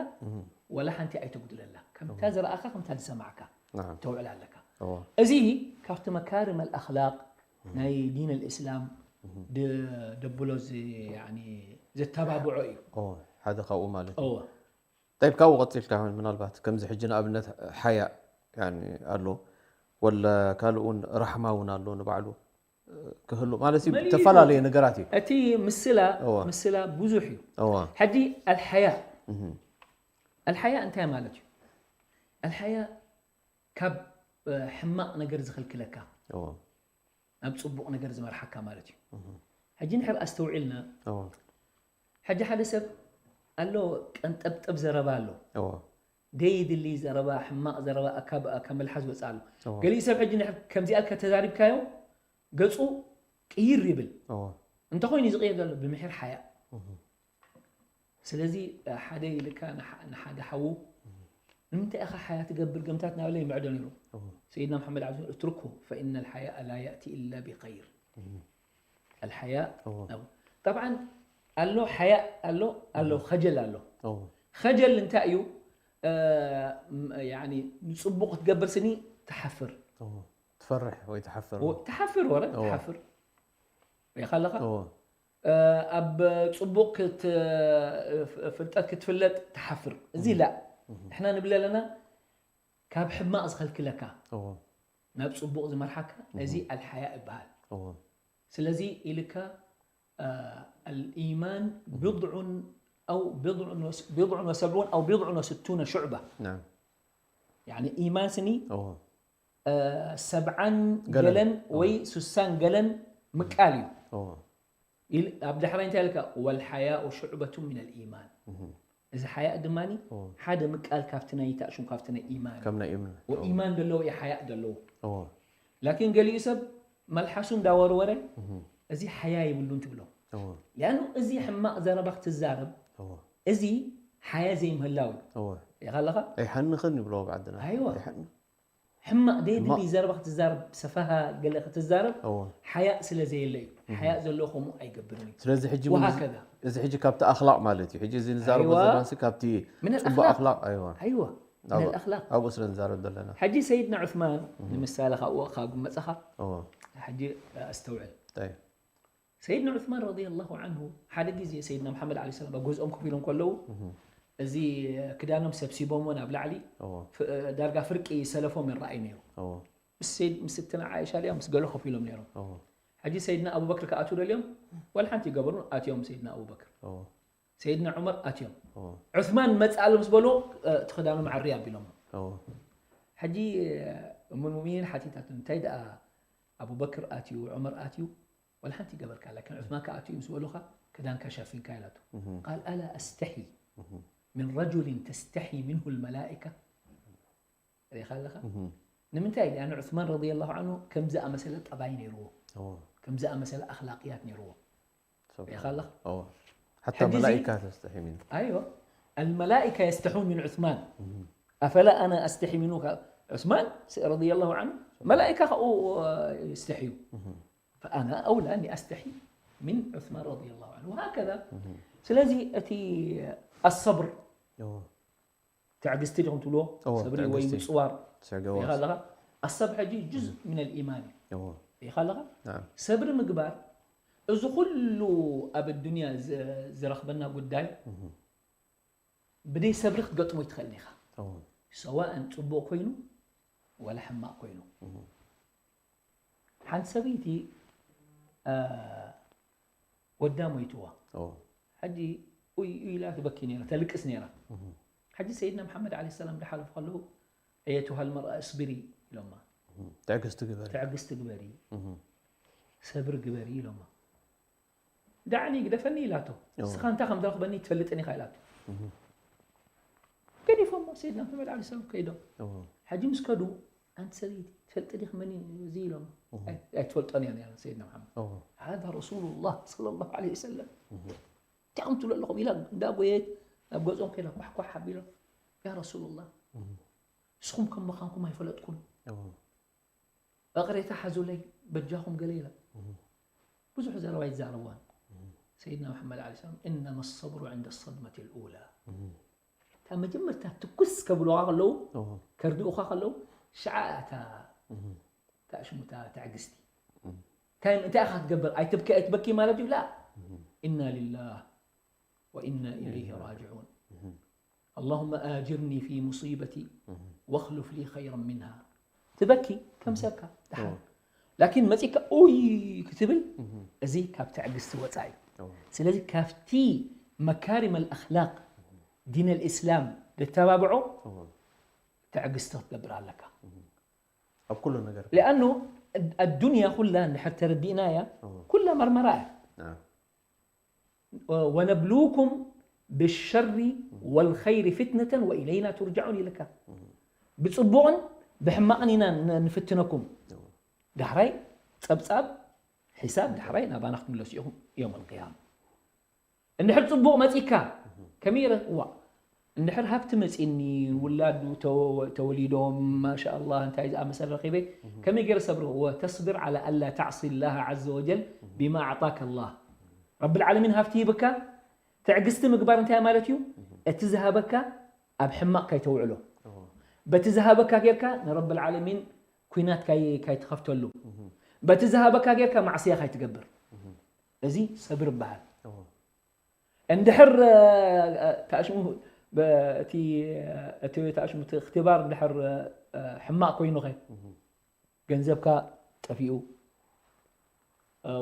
ወላ ሓንቲ ኣይተጉድለላ። ከምታ ዝረኣኻ ከምታ ዝሰማዕካ ናም ተውዕል ኣለካ። እዎ እዚ ካብቲ መካርም ኣልኣኽላቅ ናይ ዲን ኣልእስላም ድ- ደብሎ ዝ- ያኒ ዘተባብዖ እዩ። እዎ ሓደ ካብኡ ማለት እዩ እዎ طيب ካብኡ ቀፂልካ ምናልባት ከምዚ ሕጂ ንኣብነት ሓያ ያኒ ኣሎ ወለ ካልእ እውን ራሕማ እውን ኣሎ ንባዕሉ ክህሉ ማለት እዩ መሊኡ ተፈላለየ ነገራት እዩ እቲ ምስላ እዋ። ምስላ ብዙሕ እዩ። እዋ ሕጂ ኣልሓያ እህ ኣልሓያ እንታይ ማለት እዩ? ኣልሓያ ካብ እ፣ ሕማቕ ነገር ዝኸልክለካ እዋ ናብ ፅቡቕ ነገር ዝመርሓካ ማለት እዩ። ሕጂ ንሕር ኣስተውዒልና እዋ ሕጂ ሓደ ሰብ ኣሎ ቀንጠብጠብ ዘረባ ኣሎ እዋ ደይድሊ ዘረባ ሕማቕ ዘረባ ካብ ካብ መልሓስ ወፃ ኣሎ። እዋ ገሊኡ ሰብ ሕጂ ንሕር ከምዚኣ ከተዛሪብካዮ ገፁ ቅይር ይብል። እዋ እንተኾይኑ ዝቕየር ዘሎ ብምሕር ሓያ። ስለዚ ሓደ ኢልካ ንሓ- ንሓደ ሓዉ ንምንታይ ኢኻ ሓያ ትገብር ገምታት ናበለ ይምዕዶ ነይሩ። እዋ ሰይድና መሓመድ ዓብዱ እትርኩ ፈኢነ ልሓያእ ላ ያእቲ ኢላ ብኸይር። ኣልሓያ እዋ ጠብዓን ኣሎ ሓያ ኣሎ ኣሎ ኸጀል ኣሎ። እዋ ኸጀል እንታይ እዩ? እ፣ ም- ያኒ ንፅቡቕ ክትገብር ስኒ ትሓፍር እዋ ትፈርሕ ወይ ትሓፍር ወ- ትሓፍር ወረ እዋ። ትሓፍር ሪኻ ኣለኻ እዋ እ፣ ኣብ ፅቡቕ ክት- ፍ- ፍልጠት ክትፍለጥ ትሓፍር። እዚ ላ ንሕና ንብል ኣለና ካብ ሕማቕ ዝኸልክለካ እዋ ናብ ፅቡቕ ዝመርሓካ እዚ ኣልሓያ ይበሃል። እዋ ስለዚ ኢልካ እ፣ الإيمان بضع أو بضع وس- بضع وسبعون أو بضع وستون شعبة ናም ያኒ ኢማን ስኒ እዋ እ፣ ሰብዓን ገለን። ገለን ወይ ሱሳን ገለን ምቃል እዩ። እዋ ኢል- ኣብ ዳሕራይ እንታይ ኢልካ? والحياء شعبة من الإيمان። እዚ ሓያእ ድማ ሓደ ምቃል ካብቲ ናይ ታእሹም ካብቲ ናይ ኢማን እዩ። ከም ናይ እምነት ወኢማን ዘለዎ እዩ ሓያእ ዘለዎ። እዋ ላኪን ገሊኡ ሰብ መልሓሱ እንዳወርወረ እዚ ሓያ ይብሉን ትብሎ። እዋ ሊኣኑ እዚ ሕማቕ ዘረባ ክትዛረብ እዋ እዚ ሓያ ዘይምህላው እዩ። እዋ ኢኻ ኣለኻ ኣይሓንኽን ይብልዎ ብዓድና ኣይዋ። ኣይሓን- ሕማቕ ደይድሊ ዘረባ ክትዛረብ ሰፋሃ ገለ ክትዛረብ እዋ ሓያእ ስለ ዘየለ እዩ። ሓያእ ዘለዎ ከምኡ ኣይገብርን እዩ። ስለዚ ሕጂ ወሃከዛ እዚ ሕጂ ካብቲ ኣኽላቕ ማለት እዩ ሕጂ እዚ ንዛረቦ ኣይዋ። ዘለናሲ ካብቲ ምን ፅቡቅ ኣኽላቕ ኣኽላቕ ኣይዋ ኣይዋ ኣብ- ምን ኣኽላቕ ኣብኡ ስለ ንዛረብ ዘለና ሕጂ ሰይድና ዑስማን ንምሳሌ ካብኡ ካብ መፀኻ እዎ ሕጂ ኣስተውዕል። ጠይብ ሰይድና ዑስማን ረዲየላሁ ዓንሁ ሓደ ግዜ ሰይድና መሓመድ ዓለይሂ ሰላም ኣብ ገዝኦም ኮፍ ኢሎም ከለዉ እዚ ክዳኖም ሰብሲቦምዎ ናብ ላዕሊ እዎ ፍ- ዳርጋ ፍርቂ ሰለፎም ይረኣይ ነይሩ። እዎ ምስ ሰይድ ምስ ስትና ዓኢሻ ድያ ምስ ገለ ኮፍ ኢሎም ነይሮም። እዎ ሕጂ ሰይድና ኣቡበክር ክኣትዉ ደልዮም ዋላ ሓንቲ ይገበሩን ኣትዮም ሰይድና ኣቡበክር እዎ ሰይድና ዑመር ኣትዮም እዎ ዑስማን መፅኣሉ ምስ በልዎ እቲ ክዳኖም ዓሪ ኣቢሎም። እዎ ሕጂ እሙል ሙእሚኒን ሓቲታቶም እንታይ ደኣ ኣቡበክር ኣትዩ ዑመር ኣትዩ ዋላ ሓንቲ ይገበርካ ላኪን ዑስማን ከኣትዩ ምስ በሉኻ ክዳንካ ሸፊንካ ኢላቶ። ቃል ኣላ ኣስተሒ ምን ረጁሊን ተስተሒ ምንሁ ልመላኢካ ሪኢኻ ኣለኻ። ንምንታይ ሊኣነ ዑስማን ረዲየላሁ ዓንሁ ከምዚ ኣመሰለ ጠባይ ነይርዎ እዎ ከምዚ ኣመሰለ ኣኽላቅያት ነይርዎ። ሪኢኻ ኣለኻ። እዎ ሓታ ሕጂ እዚ- መላኢካ ተስተሒ ሚን ኣይዋ ኣልመላኢካ የስተሑን ምን ዑስማን ኣፈላ ኣነ ኣስተሒ ሚኑ ካብ ዑስማን ረዲየላሁ ዐንሁ መላኢካ ካብኡ የስተሕዩ። فأنا أولى أني أستحي من عثمان رضي الله عنه وهكذا። ስለዚ እቲ الصبر ትዕግስቲ ዲኹም ትብልዎ ሰብሪ ወይ ምፅዋር ሪኻ ኣለኻ። الصبر ሕጂ جزء من الإيمان እዩ ሪኻ ኣለኻ። ሰብሪ ምግባር እዚ ኩሉ ኣብ ኣዱንያ ዝረኽበና ጉዳይ ብደይ ሰብሪ ክትገጥሞ ይትኽእልን ኢኻ። ሰዋእን ፅቡቕ ኮይኑ ወላ ሕማቕ ኮይኑ። ሓንቲ ሰበይቲ ወዳ ሞይትዋ ሕጂ ኡይ ኢላ ትበኪ ነራ ተልቅስ ነራ። ሕጂ ሰይድና መሓመድ ዓለ ሰላም ዝሓለፉ ከለዉ أيتها المرأة اصبري ኢሎማ። ትዕግስቲ ግበሪ። ትዕግስቲ ግበሪ፣ ሰብሪ ግበሪ ኢሎማ። ዳዕኒ ግደፈኒ ኢላቶ። ንስኻ እንታይ ከም ዝረኽበኒ ትፈልጥን ኢኻ ኢላቶ። ገዲፎሞ ሰይድና መሓመድ ዓለ ሰላም ከይዶም። ሕጂ ምስ ከዱ ኣንቲ ሰበይቲ ትፈልጢ ዲኺ መን እዩ እዚ ኢሎም። ኣይትፈልጦን እያ ነራ ሰይድና መሓመድ። هذا رسول الله صلى الله عليه وسلم። እንታይ ትብሉ ኣለኹም ኢላ እንዳጎየት ናብ ገጾም ከይዳ ኳሕኳሕ ኣቢሎም ያ ረሱሉላህ ንስኹም ከም ምዃንኩም ኣይፈለጥኩን። እቕሬታ ሓዙለይ በጃኹም ገለ ኢላ ብዙሕ ዘረባ ይዛረብዋን። ሰይድና መሓመድ ዓለ ሰላም إنما الصبر عند الصدمة الأولى። እታ መጀመርታ ትኩስ ከብልዋ ከለዉ ከርድኡኻ ከለዉ ሽዓ እታ እታ ሽሙ እታ ትዕግስቲ እንታይ እንታይ ኢኻ ትገብር ኣይትብኪ ኣይትበኪ ማለት እዩ ላ إنا لله وإنا إليه راجعون اللهم آجرني في مصيبتي واخلف لي خيرا منها ትበኪ ከም ሰብካ ደሓን ላኪን መፂካ ኡይ ክትብል እዚ ካብ ትዕግስቲ ወፃኢ እዩ ስለዚ ካብቲ መካሪም ኣልኣክላቅ ዲን ኣልእስላም ደተባብዖ ትዕግስቲ ክትገብር ኣለካ ኣብ ኩሉ ነገር لأنه الدنيا ኩላ እንድሕር ተረዲእናያ ኩላ መርመራ እያ ወነብልውኩም ብሸሪ ወልኸይሪ ፍትነተን ወኢለይና ቱርጃዑን ኢልካ ብፅቡቕን ብሕማቕን ኢና ንፍትነኩም ዳሕራይ ፀብፃብ ሒሳብ ዳሕራይ ናባና ክትምለሱ ኢኹም ዮም ልቅያማ እንድሕር ፅቡቕ መፂካ ከመይ ዋ እንድሕር ሃብቲ መፂኒ ውላዱ ተወሊዶም ማሻ ኣላ እንታይ ዝኣመሰለ ረኺበ ከመይ ገይረ ሰብሪ ወተስብር ዓላ ኣላ ተዕሲ ላህ ዓዘ ወጀል ቢማ ኣዕጣከ ላህ ረቢ ልዓለሚን ሃብቲ ሂብካ ትዕግስቲ ምግባር እንታይ ማለት እዩ እቲ ዝሃበካ ኣብ ሕማቕ ካይተውዕሎ በቲ ዝሃበካ ጌርካ ንረቢ ልዓለሚን ኩናት ካይትኸፍተሉ በቲ ዝሃበካ ጌርካ ማዕስያ ካይትገብር እዚ ሰብር ይበሃል እንድሕር ታሽሙ እቲ እቲ ታሽሙ እቲ እክትባር እንድሕር ሕማቕ ኮይኑኸ ገንዘብካ ጠፊኡ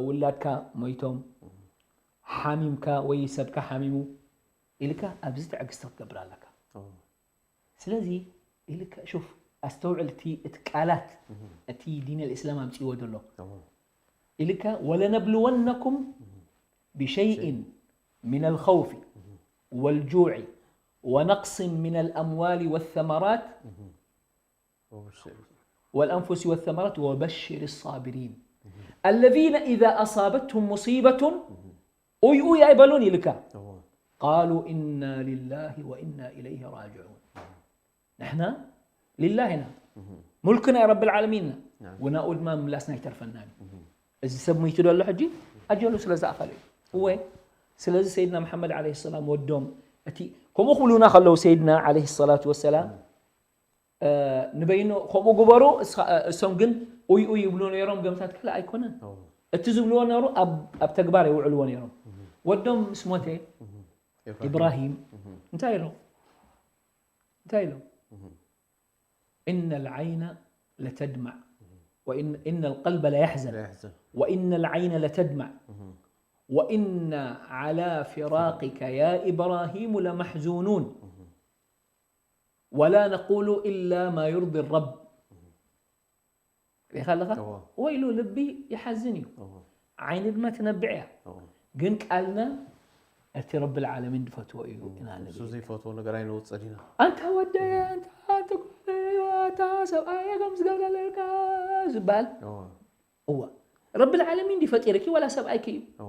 ውላድካ ሞይቶም ሓሚምካ ወይ ሰብካ ሓሚሙ ኢልካ ኣብዚ ትዕግስቲ ክትገብር ኣለካ ስለዚ ኢልካ ሹፍ ኣስተውዕል እቲ እቲ ቃላት እቲ ዲን ልእስላም ኣምፅዎ ዘሎ ኢልካ ወለነብልወነኩም ብሸይእን من الخوف والجوع ونقص من الأموال والثمرات والأنفس والثمرات وبشر الصابرين الذين إذا أصابتهم مصيبة ኡይ ኡይ ኣይበሉን ኢልካ قالوا إنا لله وإنا إليه راجعون ንሕና ሊላህ ኢና ሙልክ ናይ ረቢ ልዓለሚን ኢና ወናኡ ድማ ምላስና ይተርፈና እዩ እዚ ሰብ ሙይቱ ደሎ ሕጂ ኣጀሉ ስለ ዝኣኸለ እዩ እወ ስለዚ ሰይድና መሓመድ ዓለ ሰላም ወዶም እቲ ከምኡ ክብሉና ከለዉ ሰይድና ዓለ ሰላቱ ወሰላም ንበይኖ ከምኡ ግበሩ እሶም ግን ኡይ ኡይ ይብሉ ነይሮም ገምታት ካልእ ኣይኮነን እቲ ዝብልዎ ነሩ ኣብ ተግባር የውዕልዎ ነይሮም ወዶም ምስ ሞተ ኢብራሂም እንታይ ኢሎም እንታይ ኢሎም إن العين لتدمع وإن إن القلب ليحزن وإن العين لتدمع وإن على فراقك يا إبراهيم لمحزونون ولا نقول إلا ما يرضي الرب ሪኻ ኣለኻ ወይሉ ልቢ ይሓዝን እዩ ዓይኒ ድማ ትነብዕ እያ ግን ቃልና እቲ ረቢ ልዓለሚን ዝፈትዎ እዩ ኢና ንብል እሱ ዘይፈትዎ ነገር ኣይነውፅእ ዲና ኣንታ ወደየ ኣንታ ኣንታ ሰብኣየ ከም ዝገብረለካ ዝበሃል እዋ ረቢ ልዓለሚን ድዩ ፈጢርኪ ዋላ ሰብኣይኪ እዩ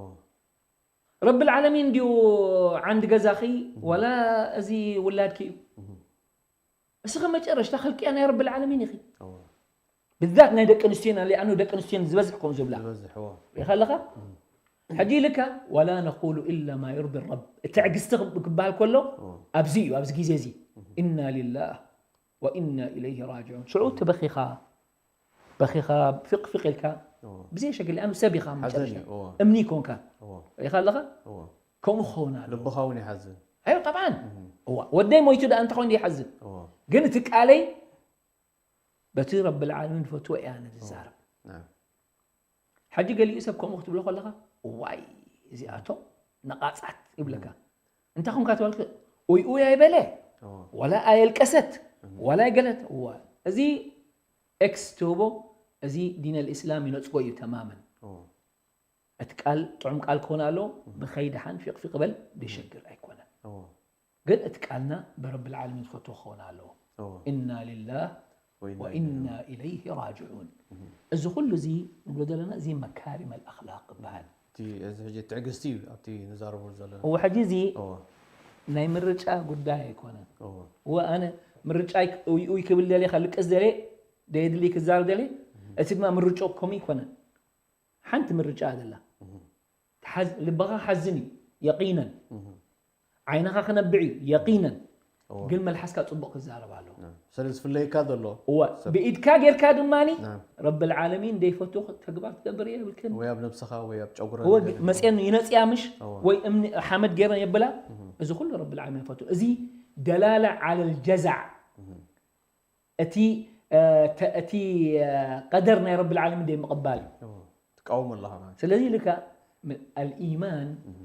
ረቢ ልዓለሚን ድዩ ዓንዲ ገዛኺ ዋላ እዚ ውላድኪ እዩ እስኺ መጨረሽታ ክልቅያ ናይ ረብል ዓለሚን ኢኺ። ብዛት ናይ ደቂ ኣንስትዮና፣ ሊኣኑ ደቂ ኣንስትዮን ዝበዝሕ ከምኡ ዝብላ። ዝበዝሕ፣ እዎ። ሪኢኻ ኣለኻ? ሕጂ ኢልካ፣ "ወላ ነቁሉ ኢላ ማ ዩርዲ ረብ።" ትዕግስቲ ክብ-፣ ክበሃል ከሎ፣ እዎ። ኣብዚ እዩ፣ ኣብዚ ግዜ እዚ። ኢና ሊላህ ወኢና ኢለይሂ ራጅዑን። ሽዑ እቲ በኺኻ፣ በኺኻ፣ ፍቕ ፍቕ ኢልካ፣ እዎ። ብዘይ ሸግር፣ ሊኣኑ ሰብ ኢኻ፣ ሓዘን መጨረሽታ እዩ፣ እዎ። እምኒ ይኮንካ። እዎ። ሪኢኻ ኣለኻ? እዎ። ከምኡ ክኸውን ኣለዎ። ልብኻ እውን ይሓዝን። ኣዮ፣ ጠብዓን። እዋ፣ ወደይ ሞይቱ ደኣ እንታይ ኮይኑ ይሓዝን? እዎ። ግን እቲ ቃለይ በቲ ረብል ዓለሚን ዝፈትዎ እያ ኣነ ዝዛረብ። ናም። ሕጂ ገሊኡ ሰብ ከምኡ ክትብሎ ከለኻ፣ "እዋይ፣ እዚኣቶም ነቓጻት" ይብለካ። እንታይ ኮንካ ተባልክ፣ ኡይ ኡይ ኣይበለ፣ እዎ። ዋላ ኣየልቀሰት፣ እም። ዋላ ኣይገለት። እዋ፣ እዚ ኤክስ ትህቦ፣ እዚ ዲን ኣልእስላም ይነጽጎ እዩ ተማመን። እዎ። እቲ ቃል ጥዑም ቃል ክኾን ኣለዎ፣ እም። ብኸይዲ ሓን ፊቕ ፊቕ በል፣ እም። ደሸግር ኣይኮነን። እዎ። ግን እቲ ቃልና ብረብል ዓለሚን ዝፈትዎ ክኸውን ኣለዎ። እዎ። ኢና ሊላህ ወኢና ወኢና ኢለይሂ ራጅዑን። እም። እዚ ኩሉ እዚ ንብሎ ዘለና፣ እዚ መካሪም ኣልኣኽላቅ ይበሃል። እቲ፣ እዚ ሕጂ ትዕግስቲ እዩ፣ ኣብቲ ንዛረቦ ዘለና። እዎ፣ ሕጂ እዚ እዎ። ናይ ምርጫ ጉዳይ ኣይኮነን። እዎ። እዎ፣ ኣነ ምርጫይ ክ-፣ ኡይ ኡይ ክብል ደልየ፣ ከልቅስ ደልየ፣ ደየድሊ ክዛረብ ደልየ፣ እም። እቲ ድማ ምርጫ ከምኡ ኣይኮነን። ሓንቲ ምርጫ ደላ። እም። ትሓዝ-፣ ልብኻ ክሓዝን እዩ፣ የቂነን። እም። ዓይንኻ ክነብዕ እዩ፣ የቂነን። እዎ። ግን መልሓስካ ጽቡቕ ክዛረብ ኣለዎ። ናም። ስለ ዝፍለየካ ዘሎ እወ፣ ሰብ። ብኢድካ ጌርካ ድማኒ ናም። ረብል ዓለሚን ደይፈቱ ተግባር ትገብር እየ ይብልክን። ወይ ኣብ ነብስኻ ወይ ኣብ ጨጉራ እወ፣ ነገር መጽየን ይነጽያ ምሽ? እዎ። ወይ እምኒ ሓመድ ጌረን የብላ? እም። እዚ ኩሉ ረብል ዓለሚን ይፈቱ። እዚ ደላላ ዓለል ጀዛዕ። እም። እቲ፣ እ፣ ተ-፣ እቲ፣ እ፣ ቀደር ናይ ረብል ዓለሚን ደይ ምቕባል እዩ። እዎ፣ ትቃወሞ ኣለኻ ማለት። ስለዚ ኢልካ ም-፣ ኣልኢማን፣ እም።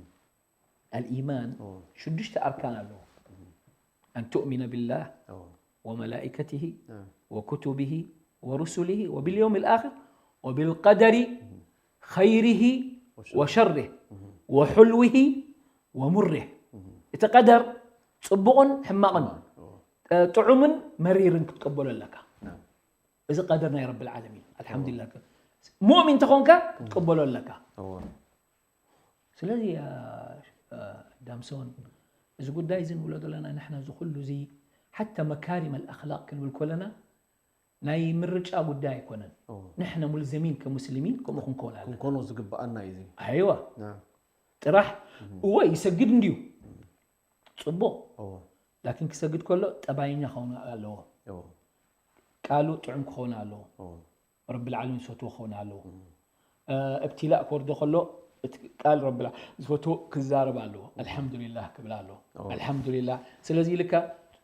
ኣልኢማን እዎ። ሽዱሽተ ኣርካን ኣለዎ። እም። ኣን ቱእሚነ ቢላህ እዎ። ወመላኢከቲሂ እዎ። ወኩቱቢሂ ወሩሱሊሂ ወቢልየውም ልኣኽር ወቢልቀደሪ እም። ኸይሪሂ ወሸር። ወሸሪህ እም። ወሑልዊሂ ወሙሪህ። እም። እቲ ቀደር ጽቡቕን ሕማቕን እዎ። እ፣ ጥዑምን መሪርን ክትቀበሎ ኣለካ። ናም። እዚ ቀደር ናይ ረብል ዓለሚን፣ ኣልሓምዱሊላህ። ሙእሚን ተኾንካ፣ ክትቅበሎ ኣለካ። እዎ። ስለዚ፣ ያ፣ እ፣ ዳምሶን፣ እዚ ጉዳይ እዚ ንብሎ ዘለና ንሕና፣ እዚ ኩሉ እዚ፣ ሓታ መካሪም ኣልኣኽላቅ ክንብል ከለና፣ ናይ ምርጫ ጉዳይ ኣይኮነን። እዎ። ንሕና ሙልዘሚን ከሙስሊሚን ከምኡ ክንከውን ኣለና። ክንኮኖ ዝግብኣና እዩ እዚ። ኣይዋ። ናም። ጥራሕ፣ እም። እዎ፣ ይሰግድ እንድዩ። እም። ጽቡቕ። እዎ። ላኪን ክሰግድ ከሎ ጠባየኛ ክኸውን ኣለዎ። እዎ። ቃሉ ጥዑም ክኸውን ኣለዎ። እዎ። ረብል ዓለሚን ዝፈትዎ ክኸውን ኣለዎ። እም። እ፣ እብትላእ ክወርዶ ከሎ እቲ ቃል ረብል ዓ-፣ ዝፈትዎ ክዛረብ ኣለዎ። እም። ኣልሓምዱሊላህ ክብል ኣለዎ። እዎ። ኣልሓምዱሊላህ። ስለዚ ኢልካ፣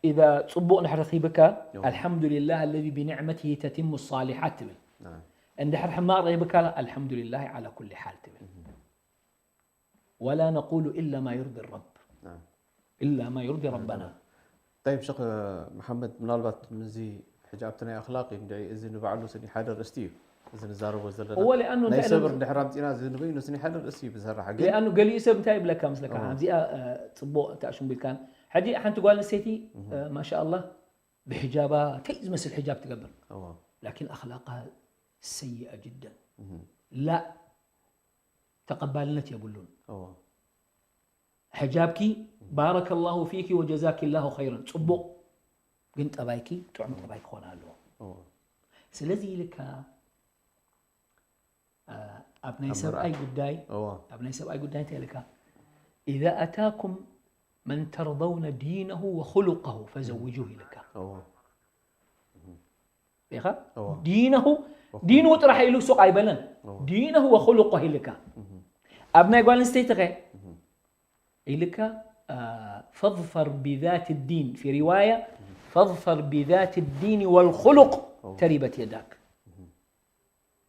ኢዛ ጽቡቕ እንድሕር ረኺብካ፣ እዎ። ኣልሓምዱሊላህ ኣለዚ ብኒዕመቲሂ ተቲሙ ሳሊሓት ትብል። ናም። እንድሕር ሕማቕ ረኺብካ፣ ኣልሓምዱሊላህ ዓላ ኩሊ ሓል ትብል። እም። ወላ ነቁሉ ኢላ ማ ዩርዲ ረብ። ናም። ኢላ ማ ዩርዲ ረበና። ጠይብ፣ ሸኽ መሓመድ፣ ምናልባት ምስዚ ሕጂ ኣብቲ ናይ ኣኽላቕ እዩ እንድዒ፣ እዚ ንባዕሉ ስኒ ሓደ ርእስቲ እዩ፣ እዚ ንዛረቦ ዘለና። እወ፣ ሊኣኑ ናይ እንታይ ሰብር ኢሎም ድሕር ኣምጺና፣ እዚ ንበይኑ ስኒ ሓደ ርእስቲ እዩ ብሰራሕ፣ ግን ሊኣኑ ገሊኡ ሰብ እንታይ ይብለካ ምስለካ? እወ። ኣብዚኣ፣ እ፣ ጽቡቕ ተኣሽምቢልካን። ሕጂ ሓንቲ ጓል ኣንስተይቲ፣ እህ። እ፣ ማሻኣላህ፣ ብሕጃባ፣ እንታይ ዝመስል ሕጃብ ትገብር። እወ። ላኪን ኣኽላቃ ሰይኣ ጅደን። እህ። ላ ተቐባልነት የብሉን። እዎ። ሕጃብኪ፣ ባረከላሁ ፊኪ ወጀዛኪላሁ ኸይረን፣ ጽቡቕ። ግን ጠባይኪ ጥዑም ጠባይ ክኾን ኣለዎ። እዎ። ስለዚ ኢልካ፣ አ፣ ኣብ ናይ ኣብ ሰብኣይ መርዓ። ጉዳይ፣ እዎ። ኣብ ናይ ሰብኣይ ጉዳይ እንታይ ኢልካ? "ኢዛ ኣታኩም መን ተርደውነ ዲነሁ ወኹሉቀሁ ፈዘውጁሁ" ኢልካ። እዎ። ኢኻ? እዎ። ዲነሁ፣ ወኹሉቀሁ። ዲኑ ጥራሕ ኢሉ ሱቕ ኣይበለን። እዎ። ዲነሁ ወኹሉቀሁ ኢልካ። እህ። ኣብ ናይ ጓል ኣንስተይቲ ኸ? እህ። ኢልካ፣ አ፣ ፈዝፈር ቢዛቲ ዲን፣ ፊ ሪዋያ፣ እህ። ፈዝፈር ቢዛቲ ዲን ወልኹሉቅ እዎ። ተሪበት የዳክ። እህ።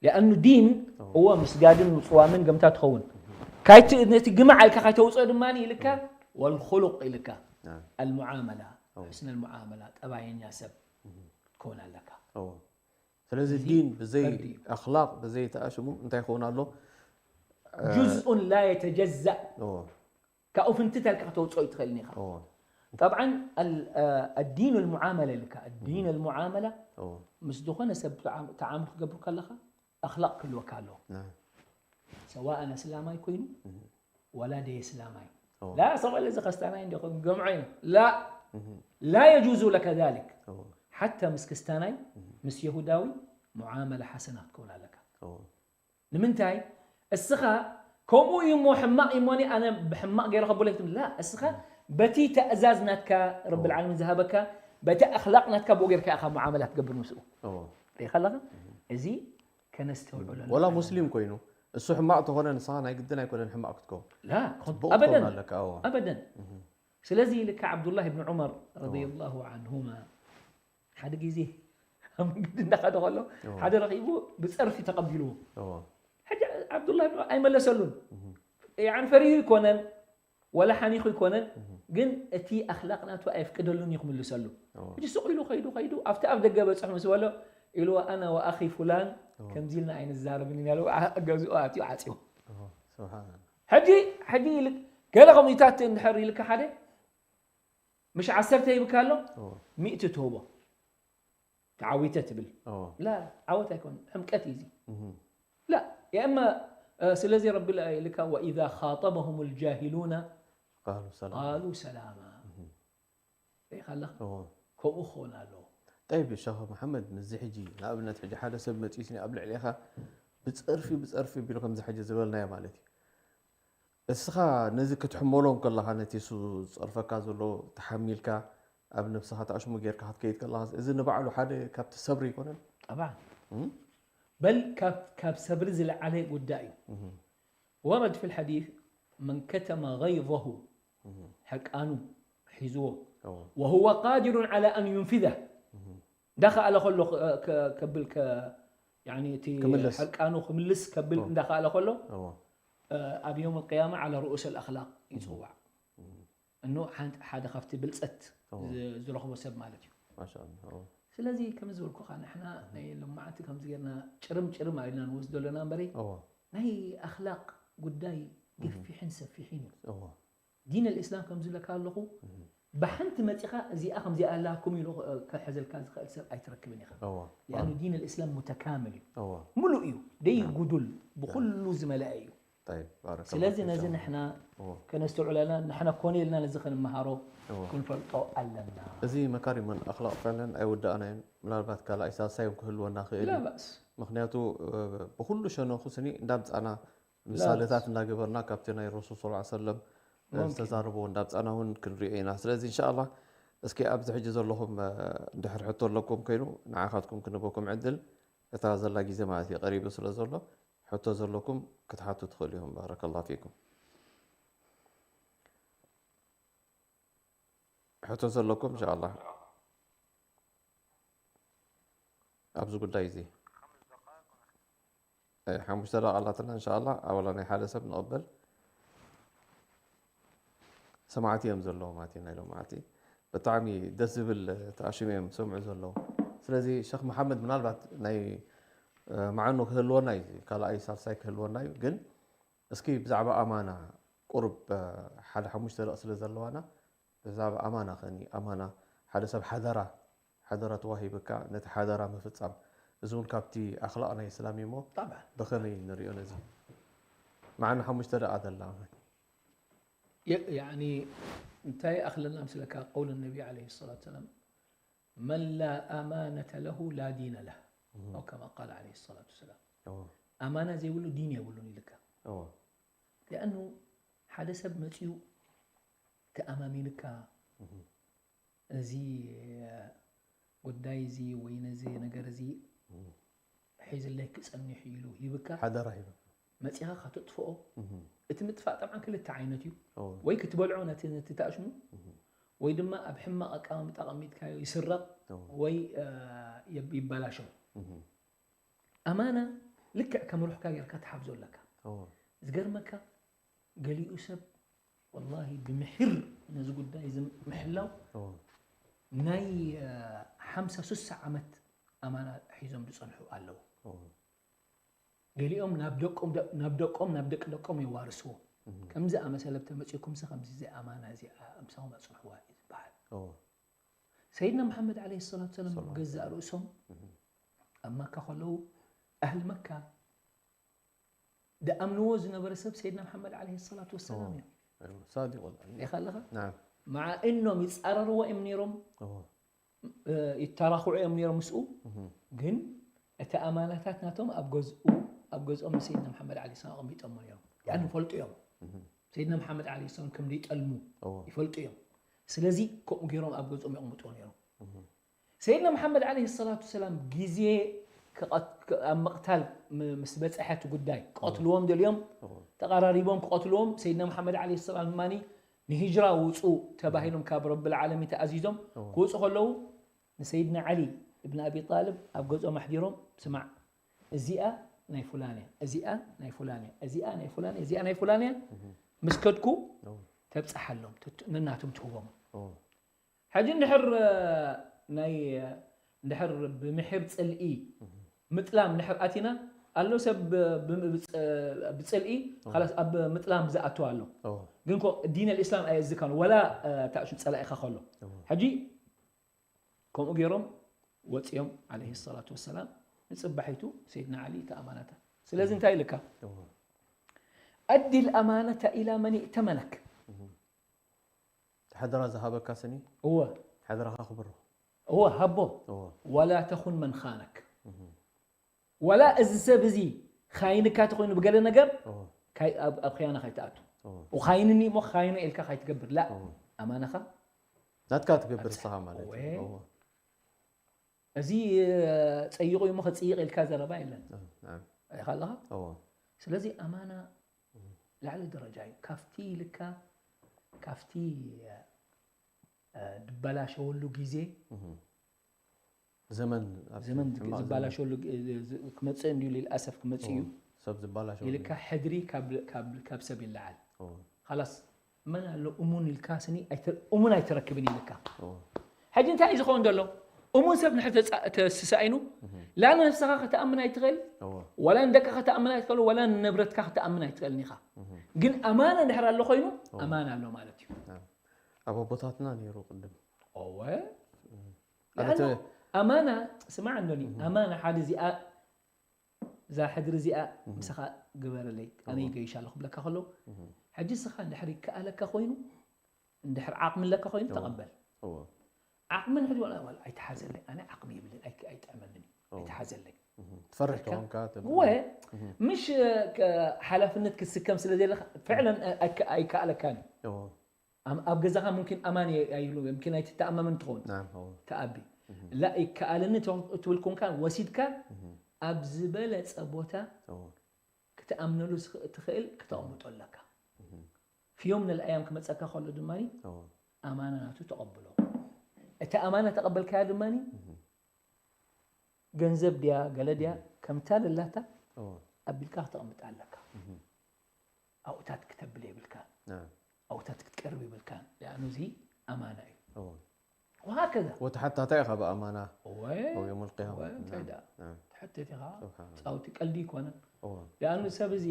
ሊኣኑ ዲን፣ እዎ። እዎ፣ ምስጋድን ምጽዋምን ገምታ ትኸውን። እህ። ካይቲ፣ ነቲ ግማዕ ኢልካ ካይተውጽኦ ድማ ኢልካ፣ እዎ። ወልኹሉቅ ኢልካ። ናም። ኣልሙዓመላ፣ እዎ። ሑስነል ሙዓመላ፣ ጠባየኛ ሰብ እህ። ክትከውን ኣለካ። እዎ። ስለዚ እዚ ዲን ብዘይ ፈርዲ እዩ። ኣኽላቕ፣ ብዘይ ተኣሽሙ እንታይ ይኸውን ኣሎ? እ፣ ጁዝኡን ላ የተጀዘእ። እዎ። ካብኡ ፍንትት ኣልካ ከተውፅኦ ይትኽእል ኢኻ። እዎ። ጠብዓን፣ ኣል-፣ እ፣ ኣዲኑ ልሙዓመላ ኢልካ፣ ኣዲን እዎ። ኣልሙዓመላ እዎ። ምስ ዝኾነ ሰብ ተዓም-፣ ተዓምል ክገብር ከለኻ ኣኽላቕ ክህልወካ ኣለዎ። ናም። ሰዋእን ኣስላማይ ኮይኑ እህ። ወላ ደይ እስላማይ። እዎ። ላ፣ ሰብኣይ ለዚ ከስታናይ እንዲ ኹም ገምዖ ኢና። ላ፣ እህ። ላ የጁዙ ለከ ዛሊክ። እዎ። ሓታ ምስ ክስታናይ፣ ምስ የሁዳዊ ሙዓመላ ሓሰና ክትከውን ኣለካ። ንምንታይ? እስኻ ከምኡ እዩ እሞ ሕማቕ እዩ እሞኒ ኣነ ብሕማቕ ገይረ ከብሎ ይትብል። ላ፣ እስኻ በቲ ተእዛዝ ናትካ ረብል ዓለሚን ዝሃበካ፣ በቲ ኣኽላቕ ናትካ ብኡ ጌርካ ኢኻ ሙዓመላ ትገብር ምስኡ። ሪኢኻ ኣለኻ? እዚ ከነስተውዕሎ ኣለና። ወላ ሙስሊም ኮይኑ እሱ ሕማቕ ተኾነ ንስኻ ናይ ግድን ኣይኮነን ሕማቕ ክትከውን። ላ፣ ጽቡቕ ኣበደን፣ ክትከውን ኣለካ። እዋ። ኣበደን። ስለዚ ልክዕ ዓብዱላህ ብን ዑመር ረዲየላሁ ዓንሁማ ሓደ ግዜ ኣብ መንገዲ እንዳኸደ ከሎ ሓደ ረኺቡ ብጸርፊ ተቐቢልዎ። ሕጂ ዓብዱላህ ብን ዑመር ኣይመለሰሉን። ያዕኒ ፈሪሁ ኣይኮነን ወላ ሓኒኹ ኣይኮነን፣ ግን እቲ ኣኽላቕ ናቱ ኣየፍቅደሉን እዩ ክምልሰሉ። ሕጂ ስቕ ኢሉ ከይዱ ከይዱ ኣብቲ ኣብ ደገ በጽሑ ምስ በሎ ኢልዎ ኣና ወኣኺ ፉላን ከምዚ ኢልና ኣይንዛረብን ኢና ኢሉ ገዝኡ ኣትዩ ዓጽዎ። ሕጂ ሕጂ ገለ ከምኡታት እንድሕር ኢልካ ሓደ ምሽ ዓሰርተ ሂብካ ኣሎ ሚእቲ ትህቦ ተዓዊተ ትብል። ላ ዓወት ኣይኮን ሕምቀት እዩ እዚ። ላ የእማ ስለዚ ረቢ ኢልካ ወኢዛ ኻጠበሁም ልጃሂሉና ቃሉ ሰላም ቃሉ ሰላማ ሪኢኻ ኣለኻ። ከምኡ ክኸውን ኣለዎ። ጠይብ ሸኽ መሓመድ፣ ምስዚ ሕጂ ንኣብነት ሕጂ ሓደ ሰብ መፂኡስኒ ኣብ ልዕሌኻ ብፀርፊ ብፀርፊ ቢሉ ከምዚ ሕጂ ዝበልናዮ ማለት እዩ። እስኻ ነዚ ክትሕመሎ እንከለኻ ነቲ እሱ ዝፀርፈካ ዘሎ ተሓሚልካ ኣብ ነብስኻ ተኣሽሙ ጌርካ ክትከይድ ከለኻ እዚ ንባዕሉ ሓደ ካብቲ ሰብሪ ይኮነን? ጠብዓን በል ካብ ሰብሪ ዝለዓለ ጉዳይ እዩ። ወረድ ፊ ልሓዲስ መን ከተመ ገይዘሁ ሕርቃኑ ሒዝዎ ወሁወ ቃዲሩን ዓላ ኣን ዩንፊዘ እንዳኸኣለ ከሎ ከብል እቲ ሕርቃኑ ክምልስ ከብል እንዳኸኣለ ከሎ ኣብ የውም ቅያማ ዓላ ርኡስ ኣኽላቅ ይፅዋዕ። እኖ ሓደ ካብቲ ብልፀት ዝረኽቦ ሰብ ማለት እዩ። ስለዚ ከም ዝበልኩኻ ንሕና ናይ ሎማዓንቲ ከምዚ ጌርና ጭርም ጭርም ኣኢልና ንወስዶ ኣለና እምበሪ ናይ ኣኽላቅ ጉዳይ ገፊሕን ሰፊሕን እዩ። ዲን ኣልእስላም ከም ዝብለካ ኣለኹ ብሓንቲ መፂኻ እዚኣ ከምዚኣ ኣላኩም ኢሉ ክሕዘልካ ዝኽእል ሰብ ኣይትረክብን ኢኻ። ሊኣኑ ዲን ኣልእስላም ሙተካምል እዩ፣ ሙሉእ እዩ፣ ደይ ጉዱል ብኩሉ ዝመለአ እዩ። ስለዚ ነዚ ንሕና ከነስተውዕለና ንሕና ኮነ ኢልና ነዚ ክንመሃሮ ክንፈልጦ ኣለና። እዚ መካሪም ኣኽላቕ ፈዕለን ኣይወዳእናዮን። ምናልባት ካልኣይ ሳልሳይ እውን ክህልወና ክእል እዩ። ምክንያቱ ብኩሉ ሸነኹ ስኒ እንዳምፃና ምሳሌታት እናገበርና ካብቲ ናይ ረሱል ስ ሰለም ዝተዛረብዎ እንዳምፃና እውን ክንሪኦ ኢና። ስለዚ እንሻላ እስኪ ኣብዚ ሕጂ ዘለኹም እንድሕር ሕቶ ኣለኩም ኮይኑ ንዓኻትኩም ክንበኩም ዕድል እታ ዘላ ግዜ ማለት እዩ ቀሪቡ ስለ ዘሎ ሕቶ ዘለኩም ክትሓቱ ትኽእሉ ኢኹም። ባረከላሁ ፊኩም። ሕቶ ዘለኩም እንሻላ ኣብዚ ጉዳይ እዚ ሓሙሽተ ደቂቃ ኣላትና እንሻላ ኣበላ ናይ ሓደ ሰብ ንቕበል። ሰማዕቲ እዮም ዘለዉ ማለት እዩ ናይ ሎማዓንቲ ብጣዕሚ ደስ ዝብል ተኣሽሙ እዮም ዝሰምዑ ዘለዉ። ስለዚ ሸኽ መሓመድ ምናልባት ናይ መዓኑ ክህልወና እዩ ካልኣይ ሳልሳይ ክህልወና እዩ ግን እስኪ ብዛዕባ ኣማና ቁሩብ ሓደ ሓሙሽተ ደቂ ስለ ዘለዋና ብዛዕባ ኣማና ከኒ ኣማና ሓደ ሰብ ሓደራ ሓደራ ተዋሂብካ ነቲ ሓደራ ምፍጻም እዚ እውን ካብቲ ኣኽላቕ ናይ እስላም እዩሞ ብኸመይ ንሪኦ ነዚ መዓኑ ሓሙሽተ ደኣ ዘላ يعني እንታይ ኣኽለና ምስለካ قول النبي عليه الصلاة والسلام من لا أمانة له لا دين له أو كما قال عليه الصلاة والسلام ኣማና ዘይብሉ ዲን የብሉን ኢልካ ሊኣኑ ሓደ ሰብ መፅኡ ተኣማሚንካ እዚ ጉዳይ እዚ ወይ ነዚ ነገር እዚ ሒዝለይ ክፀኒሕ ኢሉ ሂብካ ሓደራ ሂብካ መፂኻ ከተጥፍኦ እቲ ምጥፋእ ጠብዓን ክልተ ዓይነት እዩ ወይ ክትበልዖ ነቲ ነቲ ተኣሽሙ ወይ ድማ ኣብ ሕማቕ ኣቀማምጣ ኣቐሚጥካዮ ይስረቕ ወይ ይበላሾ ኣማና ልክዕ ከም ሩሕካ ጌርካ ትሓፍዞ ኣለካ ዝገርመካ ገሊኡ ሰብ ወላሂ ብምሒር ነዚ ጉዳይ እዚ ምሕላው ናይ ሓምሳ ስሳ ዓመት ኣማና ሒዞም ዝፀንሑ ኣለዉ ገሊኦም ናብ ደቆም ናብ ደቂ ደቆም የዋርስዎ ከምዚ ኣመሰለ ተመፂእኩምሲ ከምዚ እዚ ኣማና እዚኣ ምሳኹም ኣፅንሕዋ እዩ ዝበሃል ሰይድና መሓመድ ዓለይሂ ሰላቱ ሰላም ገዛእ ርእሶም ኣብ መካ ከለዉ ኣህሊ መካ ደኣምንዎ ዝነበረ ሰብ ሰይድና መሓመድ ዓለይሂ ሰላቱ ወሰላም እዮም። ሳዲቅ ወላሂ። ሪኢኻ ኣለኻ? ናም። መዓ እኖም ይጻረርዎ እዮም ነይሮም። እዎ። እ፣ ይተራኽዑ እዮም ነይሮም ምስኡ። ግን እቲ ኣማናታት ናቶም ኣብ ገዝኡ፣ ኣብ ገዝኦም ንሰይድና መሓመድ ዓሊ ሰላም ኣቐሚጦሞ ነይሮም። ያኒ ይፈልጡ እዮም። ሰይድና መሓመድ ዓሊ ሰላም ከም ዘይጠልሙ እዎ። ይፈልጡ እዮም። ስለዚ ከምኡ ገይሮም ኣብ ገዝኦም የቕምጥዎ ነይሮም። ሰይድና መሓመድ ዓለይሂ ሰላቱ ሰላም ግዜ ክቐት-፣ ክ-፣ ኣብ ምቕታል ም-፣ ምስ በጽሐ እቲ ጉዳይ ክቐትልዎም ደልዮም፣ እዎ። ተቐራሪቦም ክቐትልዎም፣ ሰይድና መሓመድ ዓለይሂ ሰላም ድማ ንሂጅራ ውጹ ተባሂሎም ካብ ረብል ዓለሚን ተኣዚዞም እዎ። ክወጹ ከለዉ ንሰይድና ዓሊ እብን ኣቢ ጣልብ ኣብ ገዝኦም ኣሕዲሮም፣ ስማዕ፣ እዚኣ ናይ ፉላን እያ፣ እዚኣ ናይ ፉላን እያ፣ እዚኣ ናይ ፉላን እያ፣ እዚኣ ናይ ፉላን እያ፣ ምስ ከድኩ እዎ። ተብጽሓሎም፣ ትት-፣ ነናቶም ትህቦም። እዎ። ሕጂ እንድሕር፣ እ፣ ናይ፣ እ፣ እንድሕር ብምሒር ጽልኢ ምጥላም እንድሕር ኣቲና፣ ኣሎ ሰብ ብ-፣ ብ-፣ ብጽ-፣ ብጽልኢ እዎ። ኻላስ ኣብ ምጥላም ዝኣቱ ኣሎ። እዎ። ግን ኮ ዲን ኣልእስላም ኣየዝካን፣ ወላ፣ እ፣ ታእሹ ጸላኢኻ ከሎ። እዎ። ሕጂ ከምኡ ገይሮም ወጺኦም፣ ዓለይሂ ሰላቱ ወሰላም፣ ንጽባሒቱ ሰይድና ዓሊ እቲ ኣማናታ። ስለዚ እንታይ ኢልካ? እዎ። ኣዲ ልኣማነተ ኢላ መን እእተመነክ። እዎ። እቲ ሓደራ ዝሃበካ ስኒ፣ እወ። ሓደራኻ ክብሮ። እወ፣ ሃቦ። እወ። ወላ ተኹን መን ኻነክ። እህ። ወላ እዚ ሰብ እዚ ኻይንካ ተኾይኑ ብገለ ነገር፣ እወ። ካይ-፣ ኣብ፣ ኣብ ኽያና ካይትኣቱ። እወ። ወኻይንኒ እሞ ኻይነ ኢልካ ካይትገብር። ላ፣ እወ። ኣማናኻ ናትካ ትገብር ኣትስሓ። ንስኻ ማለት እዩ። እወ። እወ። እዚ፣ እ፣ ጸይቑ እሞ ኽጽይቕ ኢልካ ዘረባ የለን። እወ፣ ናም። ርኢኻ ኣለኻ? እወ። ስለዚ ኣማና እህ። ላዕሊ ደረጃ እዩ። ካብቲ ኢልካ፣ ካብቲ፣ እ፣ እ፣ ድበላሸወሉ ግዜ፣ እህ። ዘመን ኣብቲ ዘመን ሕማቕ ዘመን። ዝበላሸወሉ ግ-፣ እ፣ ዝ-፣ ክመጽእ እንድዩ፣ ልልኣሰፍ ክመጽእ እዩ። እዎ፣ ሰብ ዝበላሸወሉ። ኢልካ ሕድሪ ካብ፣ ካብ፣ ካብ ሰብ ይለዓል። እዎ። ኻላስ፣ መን ኣሎ እሙን ኢልካ ስኒ ኣይተ-፣ እሙን ኣይትረክብን ኢልካ። እዎ። ሕጂ እንታይ እዩ ዝኸውን ዘሎ? እሙን ሰብ ንድሕር ተጻ-፣ ተስሳኢኑ፣ እህ። ላ ንነብስኻ ከተኣምን ኣይትኽእል፣ እዎ። ወላ ንደቅኻ ከተኣምን ኣይትኽእል፣ ወላ ንንብረትካ ከተኣምን ኣይትኽእልን ኢኻ። እህ። ግን ኣማና እንድሕር ኣሎ ኮይኑ፣ እዎ። ኣማና ኣሎ ማለት እዩ። ናም። ኣብ ኣቦታትና ነይሩ ቅድም። እወ። እህ። ኣነ ተ- ኣማና፣ ስማዕ እንዶኒ፣ እህ። ኣማና ሓደ እዚኣ፣ እዛ ሕድሪ እዚኣ እህ። ምሳኻ ግበረለይ፣ ኣነ እዎ። ይገይሽ ኣለኹ ክብለካ ከሎ፣ እህ። ሕጂ እስኻ እንድሕር ይከኣለካ ኮይኑ፣ እንድሕር ዓቕሚ ኣለካ ኮይኑ፣ እዎ። ተቐበል። እዎ። ዓቕሚ እንድሕር ወላ፣ ወላ ኣይትሓዘለይ፣ ኣነ ዓቕሚ የብለይን፣ ኣይክ-፣ ኣይጥዕመንን እዩ፣ እዎ። ኣይትሓዘለይ። እህ። ትፈርሕ በቃ። ተኾንካ፣ ተብ-፣ እወ፣ እህ። ምሽ፣ እ፣ ከ-፣ ሓላፍነት ክትስከም ስለ ዘለካ፣ ፍዕለን፣ እ፣ ኣይከ-፣ ኣይከኣለካን እዩ። እዎ። ኣም-፣ ኣብ ገዛኻ ሙምኪን ኣማን የ-፣ ኣይህሉ፣ ሙምኪን ኣይትተኣማመን ትኸውን። ናም፣ እዎ። ተኣቢ። እህ። ላ ይከኣለኒ ትብል፣ ትብል ኮንካ ወሲድካ እህ። ኣብ ዝበለጸ ቦታ እዎ። ክትኣምነሉ ዝኽ-፣ ትኽእል ክተቕምጦ ኣለካ። እህ። ፍዮም ነልኣያም ክመጸካ ከሎ ድማ እዎ። ኣማና ናቱ ተቐብሎ። እቲ ኣማና ተቐበልካዮ ድማ እህ። ገንዘብ ድያ፣ ገለ ድያ፣ እህ። ከምታ ለላታ እዎ። ኣቢልካ ክተቕምጣ ኣለካ። እህ። ኣብኡታት ክተብል የብልካ። ናም። ኣብኡታት ክትቀርብ የብልካ። ሊኣኑ እዚ ኣማና እዩ። እዎ። ወሃከዛ። ወተሓታታይ ኢኻ ብኣማና እወ፣ ኣብ የውመል ቅያማ። እወ፣ እንታይ ናም፣ ደኣ? ናም። ትሕተት ኢኻ። ስብሓን ኣላህ። ጻውቲ ቀልዲ ኣይኮነን። እዎ። ሊኣኑ ሰብ እዚ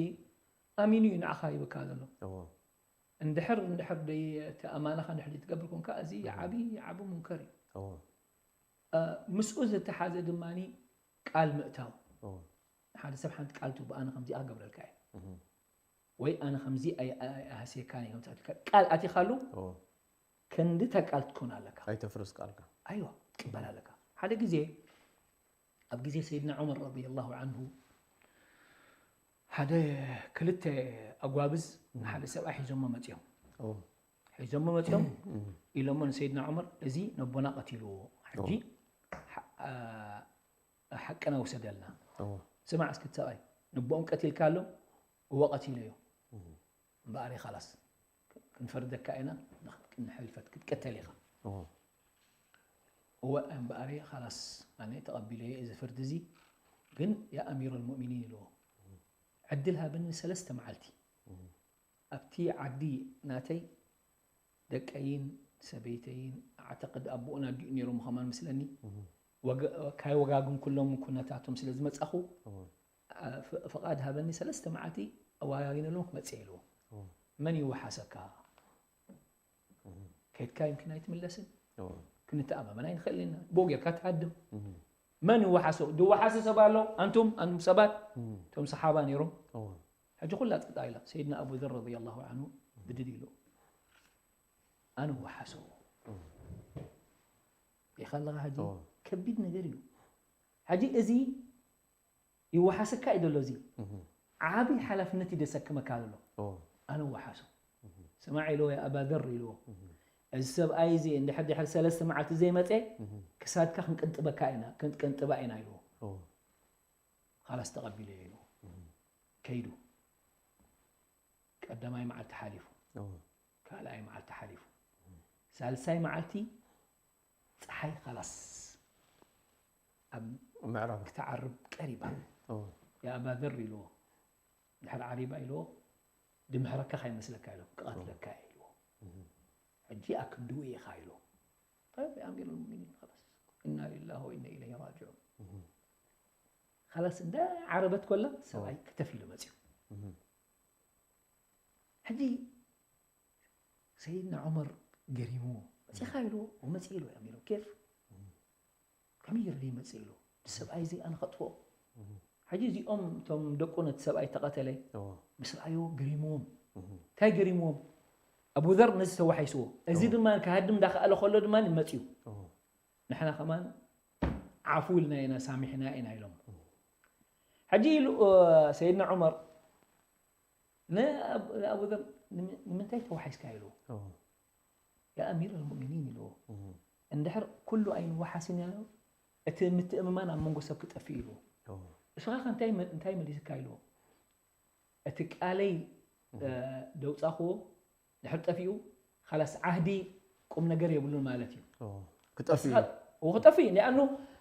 ኣሚኑ እዩ ንዓኻ ሂብካ ዘሎ። እዎ። እንድሕር፣ እንድሕር ደይ-፣ እቲ ኣማናኻ እንድሕር ዘይትገብር ኮንካ፣ እዚ እዎ። ዓቢ፣ ዓቢ ሙንከር እዩ። እዎ። እ፣ ምስኡ ዝተሓዘ ድማኒ ቃል ምእታው። እዎ። ሓደ ሰብ ሓንቲ ቃል ትህቦ፣ ኣነ ከምዚኣ ክገብረልካ እየ። እህ። ወይ ኣነ ከምዚ ኣይ-፣ ኣይ-፣ ኣይሃስየካን እየ፣ ከምዚ ኣትካ ቃል ኣቲኻሉ፣ እዎ። ክንዲ እታ ቃል ትኮን ኣለካ። ኣይተፍርስ ቃልካ። ኣይዋ፣ ትቅበል ኣለካ። ሓደ ግዜ፣ ኣብ ግዜ ሰይድና ዑመር ረዲየላሁ ዓንሁ፣ ሓደ ክልተ ኣጓብዝ እህ። ንሓደ ሰብኣይ ሒዞሞ መጺኦም። እዎ። ሒዞሞ መጺኦም እህ። ኢሎሞ ንሰይድና ዑመር፣ "እዚ ነቦና ቀቲልዎ። ሕጂ እዎ። ሓ-፣ ኣ-፣ ሓቅና ውሰደልና." እዎ። ስማዕ እስኪ እቲ ሰብኣይ፣ "ነቦኦም ቀቲልካ?" ኣሎ፣ "እዎ ቀቲለዮ። እህ። እምበኣር ኻላስ ክንፈርደካ ኢና፣ ንኽ-፣ ንሕልፈት ክትቀተል ኢኻ." እዎ። "እዎ እምበኣር ኻላስ ኣነ ተቐቢለዮ እዚ ፍርዲ እዚ፣ ግን ያ ኣሚረል ሙእሚኒን" ኢልዎ፣ "ዕድል ሃበኒ ሰለስተ መዓልቲ። እህ። ኣብቲ ዓዲ ናተይ ደቀይን ሰበይተይን፣ ኣዕተቅድ ኣቦኡን ኣዲኡን ነይሮም ከማን ምስለኒ። እህ። ወገ-፣ ካይወጋግንኩሎም ኩነታቶም ስለ ዝመጻኹ፣ እህ። ኣ-፣ ፍ-፣ ፍቓድ ሃበኒ፣ ሰለስተ መዓልቲ ኣወጋጊነሎም ክመጽእ" ኢልዎ። እህ። "መን ይወሓሰካ? እህ። ከድካ ይምኪን ኣይትምለስን? እህ። ክንተኣማመን ኣይንኽእልን ኢና። ብኡ ጌርካ ትሃድም። እህ። መን ይወሓሶ? ዝወሓሶ ሰብ ኣሎ? ኣንቱም፣ ኣንቱም ሰባት፣ እህ። እቶም ሰሓባ ነይሮም። እህ። ሕጂ ኩላ ጽብጣ ኢላ። ሰይድና ኣቡ ዘር ረዲየላሁ ዓንሁ ብድድ ኢሉ፣ ኣነ ወሓሶ። እህ። ሪኢኻ ኣለኻ ሕጂ? ከቢድ ነገር እዩ። ሕጂ እዚ ይወሓሰካ እዩ ዘሎ፣ እዚ ዓቢ ሓላፍነት እዩ ዘሰክመካ ዘሎ። ኣነ ወሓሶ። ስማዕ ኢልዎ፣ ያ ኣባ ዘር ኢልዎ፣ እዚ ሰብኣይ እዚ እንድሕር ድሕሪ ሰለስተ መዓልቲ ዘይመጸ ክሳድካ ክንቅንጥበካ ኢና፣ ክንቅንጥባ ኢና ኢልዎ። ካላስ ተቐቢለዮ ኢልዎ። ከይዱ። ቀዳማይ መዓልቲ ሓሊፉ፣ ካልኣይ መዓልቲ ሓሊፉ፣ ሳልሳይ መዓልቲ ጸሓይ ካላስ ኣብ ምዕራብ ክትዓርብ ቀሪባ። ያ ኣባ ዘር ኢልዎ፣ ድሕሪ ዓሪባ ኢልዎ፣ ድምሕረካ ካይመስለካ ኢልዎ፣ ክቐትለካ እየ ኢልዎ። ሕጂ ኣብ ክንድኡ ኢኻ ኢልዎ። طيب يا أمير المؤمنين، خلاص، إنا لله وإنا إليه راجعون. خلاص، እንዳ ዓረበት ኮላ ሰብኣይ ከተፍ ኢሉ መጽዩ። ሕጂ ሰይድና ዑመር ገሪምዎ፣ መጺኻ ኢልዎ፣ ወመጺ ኢልዎ። ኣሚሩ ኬፍ ከመይ ገይሩ ይመጽእ ኢሉ፣ እቲ ሰብኣይ እዚ ኣነ ከጥፍኦ። ሕጂ እዚኦም እቶም ደቁ ነቲ ሰብኣይ ተቐተለ ምስ ረኣይዎ ገሪምዎም። እንታይ ገሪምዎም? ኣቡ ዘር ነዚ ተዋሒስዎ፣ እዚ ድማ ክሃድም እንዳኸኣለ ከሎ ድማ መጽዩ፣ ንሕና ከማን ዓፉ ኢልና ኢና፣ ሳሚሕና ኢና ኢሎም። ሕጂ ኢሉ ሰይድና ዑመር ንኣቡ ዘር፣ ንምንታይ ተዋሒስካ ኢሉ፣ ያ ኣሚር ኣልሙእሚኒን ኢልዎ። እንድሕር ኩሉ ኣይንወሓስን ኢና፣ እቲ ምትእምማን ኣብ መንጎ ሰብ ክጠፍእ ኢልዎ። እስኻ ከ እንታይ መ- እንታይ መሊስካ ኢልዎ። እቲ ቃለይ ደውፃኽዎ ድሕር ጠፊኡ፣ ካላስ ዓህዲ ቁም ነገር የብሉን ማለት እዩ። ክጠፍእ ክጠፍእ። ሊኣኑ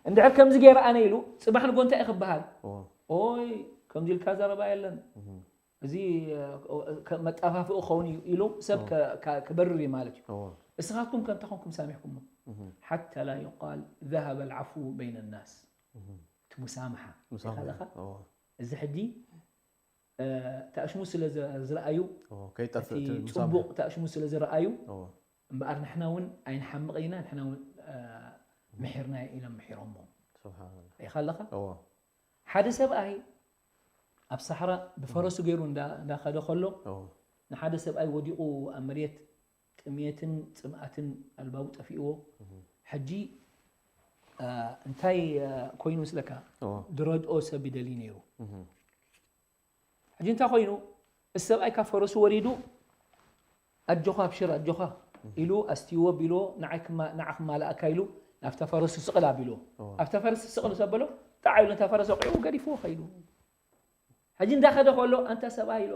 እንድሕር ከምዚ ገይረ ኣነ ኢሉ ፅባሕ ንጎ እንታይ ክበሃል? ኦይ፣ ከምዚ ኢልካ ዘረባ የለን፣ እዚ መጣፋፍኡ ክኸውን እዩ ኢሉ ሰብ ክበርር እዩ ማለት እዩ። እስኻትኩም ከ እንታይ ኮንኩም ሳሚሕኩሞ? ሓታ ላ ዩቃል ذهب العفو بين الناس። እቲ ሙሳምሓ ኣለኻ፣ እዚ ሕጂ ተኣሽሙ ስለ ዝረኣዩ፣ እቲ ፅቡቕ ተኣሽሙ ስለ ዝረኣዩ፣ እምበኣር ንሕና እውን ኣይንሓምቕ ኢና፣ ንሕና እውን ምሒርና ኢሎም ምሒሮሞ። ሪኢኻ ኣለኻ፣ ሓደ ሰብኣይ ኣብ ሳሕራ ብፈረሱ ገይሩ እንዳኸደ ከሎ፣ ንሓደ ሰብኣይ ወዲቑ ኣብ መሬት ጥሜትን ፅምኣትን ኣልባቡ ጠፊእዎ። ሕጂ እንታይ ኮይኑ ምስለካ፣ ድረድኦ ሰብ ይደሊ ነይሩ። ሕጂ እንታይ ኮይኑ፣ እዚ ሰብኣይ ካብ ፈረሱ ወሪዱ፣ ኣጆኻ ኣብሽር ኣጆኻ ኢሉ ኣስትይዎ ኣቢልዎ፣ ንዓ ክማልኣካ ኢሉ ናብታ ፈረሱ ስቕል ኣቢልዎ። ኣብታ ፈረስ ስቕል ዘበሎ፣ ጣዕ ኢሉ ነታ ፈረስ ኣውቂዕዎ ገዲፍዎ ከይዱ። ሕጂ እንዳኸደ ከሎ፣ ኣንታ ሰብኣይ ኢሉ፣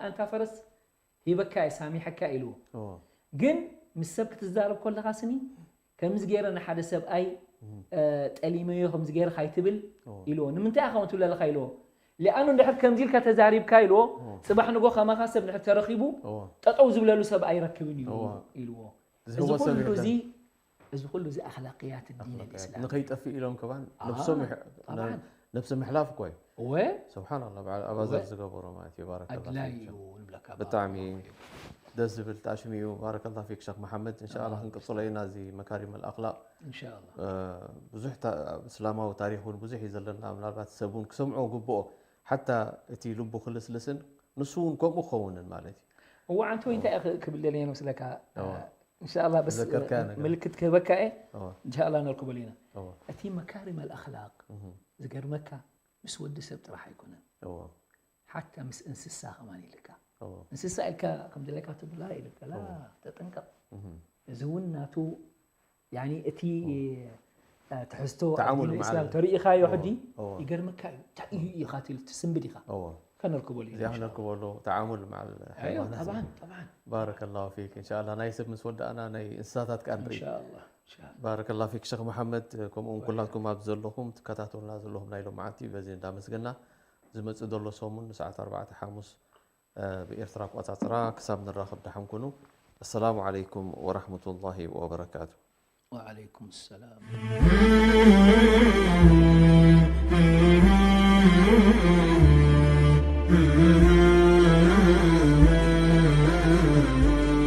ኣንታ ፈረስ ሂበካ እየ ሳሚሐካ ኢልዎ። ግን ምስ ሰብ ክትዛረብ ከለኻ ስኒ ከምዚ ገይረ ንሓደ ሰብኣይ ጠሊመዮ ከምዚ ገይረ ካይትብል ኢልዎ። ንምንታይ ኢኻ ከምኡ ትብል ኣለኻ ኢልዎ። ሊኣኑ እንድሕር ከምዚ ኢልካ ተዛሪብካ ኢልዎ፣ ፅባሕ ንጎ ከማኻ ሰብ እንድሕር ተረኺቡ ጠጠው ዝብለሉ ሰብ ኣይረክብን እዩ ኢልዎ። እዚ ኩሉ እዚ እዚ ኩሉ እዚ ኣኽላቅያት ዲን ልእስላም ንኸይጠፍእ ኢሎም ከማን ነብሶም ነብሲ ምሕላፍ እኮ እዩ። እወ ስብሓን ኣላ በዓል ኣባዘር ዝገበሮ ማለት እዩ። ባረከላ ኣድላይ ፊክ እዩ ሸኽ። ንብለካ። ብጣዕሚ ባረከላ ፊክ። ደስ ዝብል ጣሽሚ እዩ። ባረከላ ፊክ ሸኽ መሓመድ። እንሻ ኣላ ክንቅፅሎ ኢና እዚ መካሪም ኣልኣኽላቅ። እንሻ ኣላ። ብዙሕ ታ- እስላማዊ ታሪክ እውን ብዙሕ እዩ ዘለና። ምናልባት ሰብ እውን ክሰምዖ ግብኦ። ሓታ እቲ ልቡ ክልስልስን ንሱ እውን ከምኡ ክኸውንን ማለት እዩ። እወ ዓንተ ወይ እንታይ ክብል ደልየ መስለካ? እወ። እንሻ ኣላ በስ ዘከርካዮ ነገር። ምልክት ክህበካ እየ። እወ። እንሻ ኣላ ነርክበሉ ኢና። እወ። እቲ መካሪም ኣልኣኽላቅ እህ። ዝገርመካ ምስ ወዲ ሰብ ጥራሕ ኣይኮነን፣ እወ። ሓታ ምስ እንስሳ ከማን ኢልካ። እወ። እንስሳ ኢልካ ከም ዘለካ ትብላ ኢልካ ላ እወ። ተጠንቀቕ። እህ። እዚ እውን ናቱ ያኒ እቲ እ፣ ትሕዝቶ ኣብ ተዓሙል ዲን መዓል። እስላም ተርእይኻዮ እወ፣ ሕጂ እወ። ይገርመካ እዩ። እንታይ እዩ ኢኻ ትብል ትስንብድ ኢኻ እወ። ከነርክበሉ ኢና እዚኣ እንሻ ኣላህ። ክነርክበሉ ተዓሙል መዓል ኣዮ ሓይዋናት። ጠብዓን ጠብዓን ባረከላሁ ፊክ። እንሻ ኣላ ናይ ሰብ ምስ ወዳእና ናይ እንስሳታት ከኣ ንርኢ። እንሻ ኣላህ እንሻ ኣላህ። ባረከላ ፊክ ሸኽ መሓመድ። ከምኡውን ኩላትኩም ኣብ ዘለኹም ትከታተሉና ዘለኹም ናይ ሎማዓንቲ በዚ እንዳመስገና ዝመፅእ ዘሎ ሰሙን ንሰዓት ኣርባዕተ ሓሙስ ብኤርትራ ኣቆፃፅራ ክሳብ ንራኸብ ደሓን ኩኑ። ኣሰላሙ ዓለይኩም ወራሕመቱላሂ ወበረካቱ። وعليكم السلام.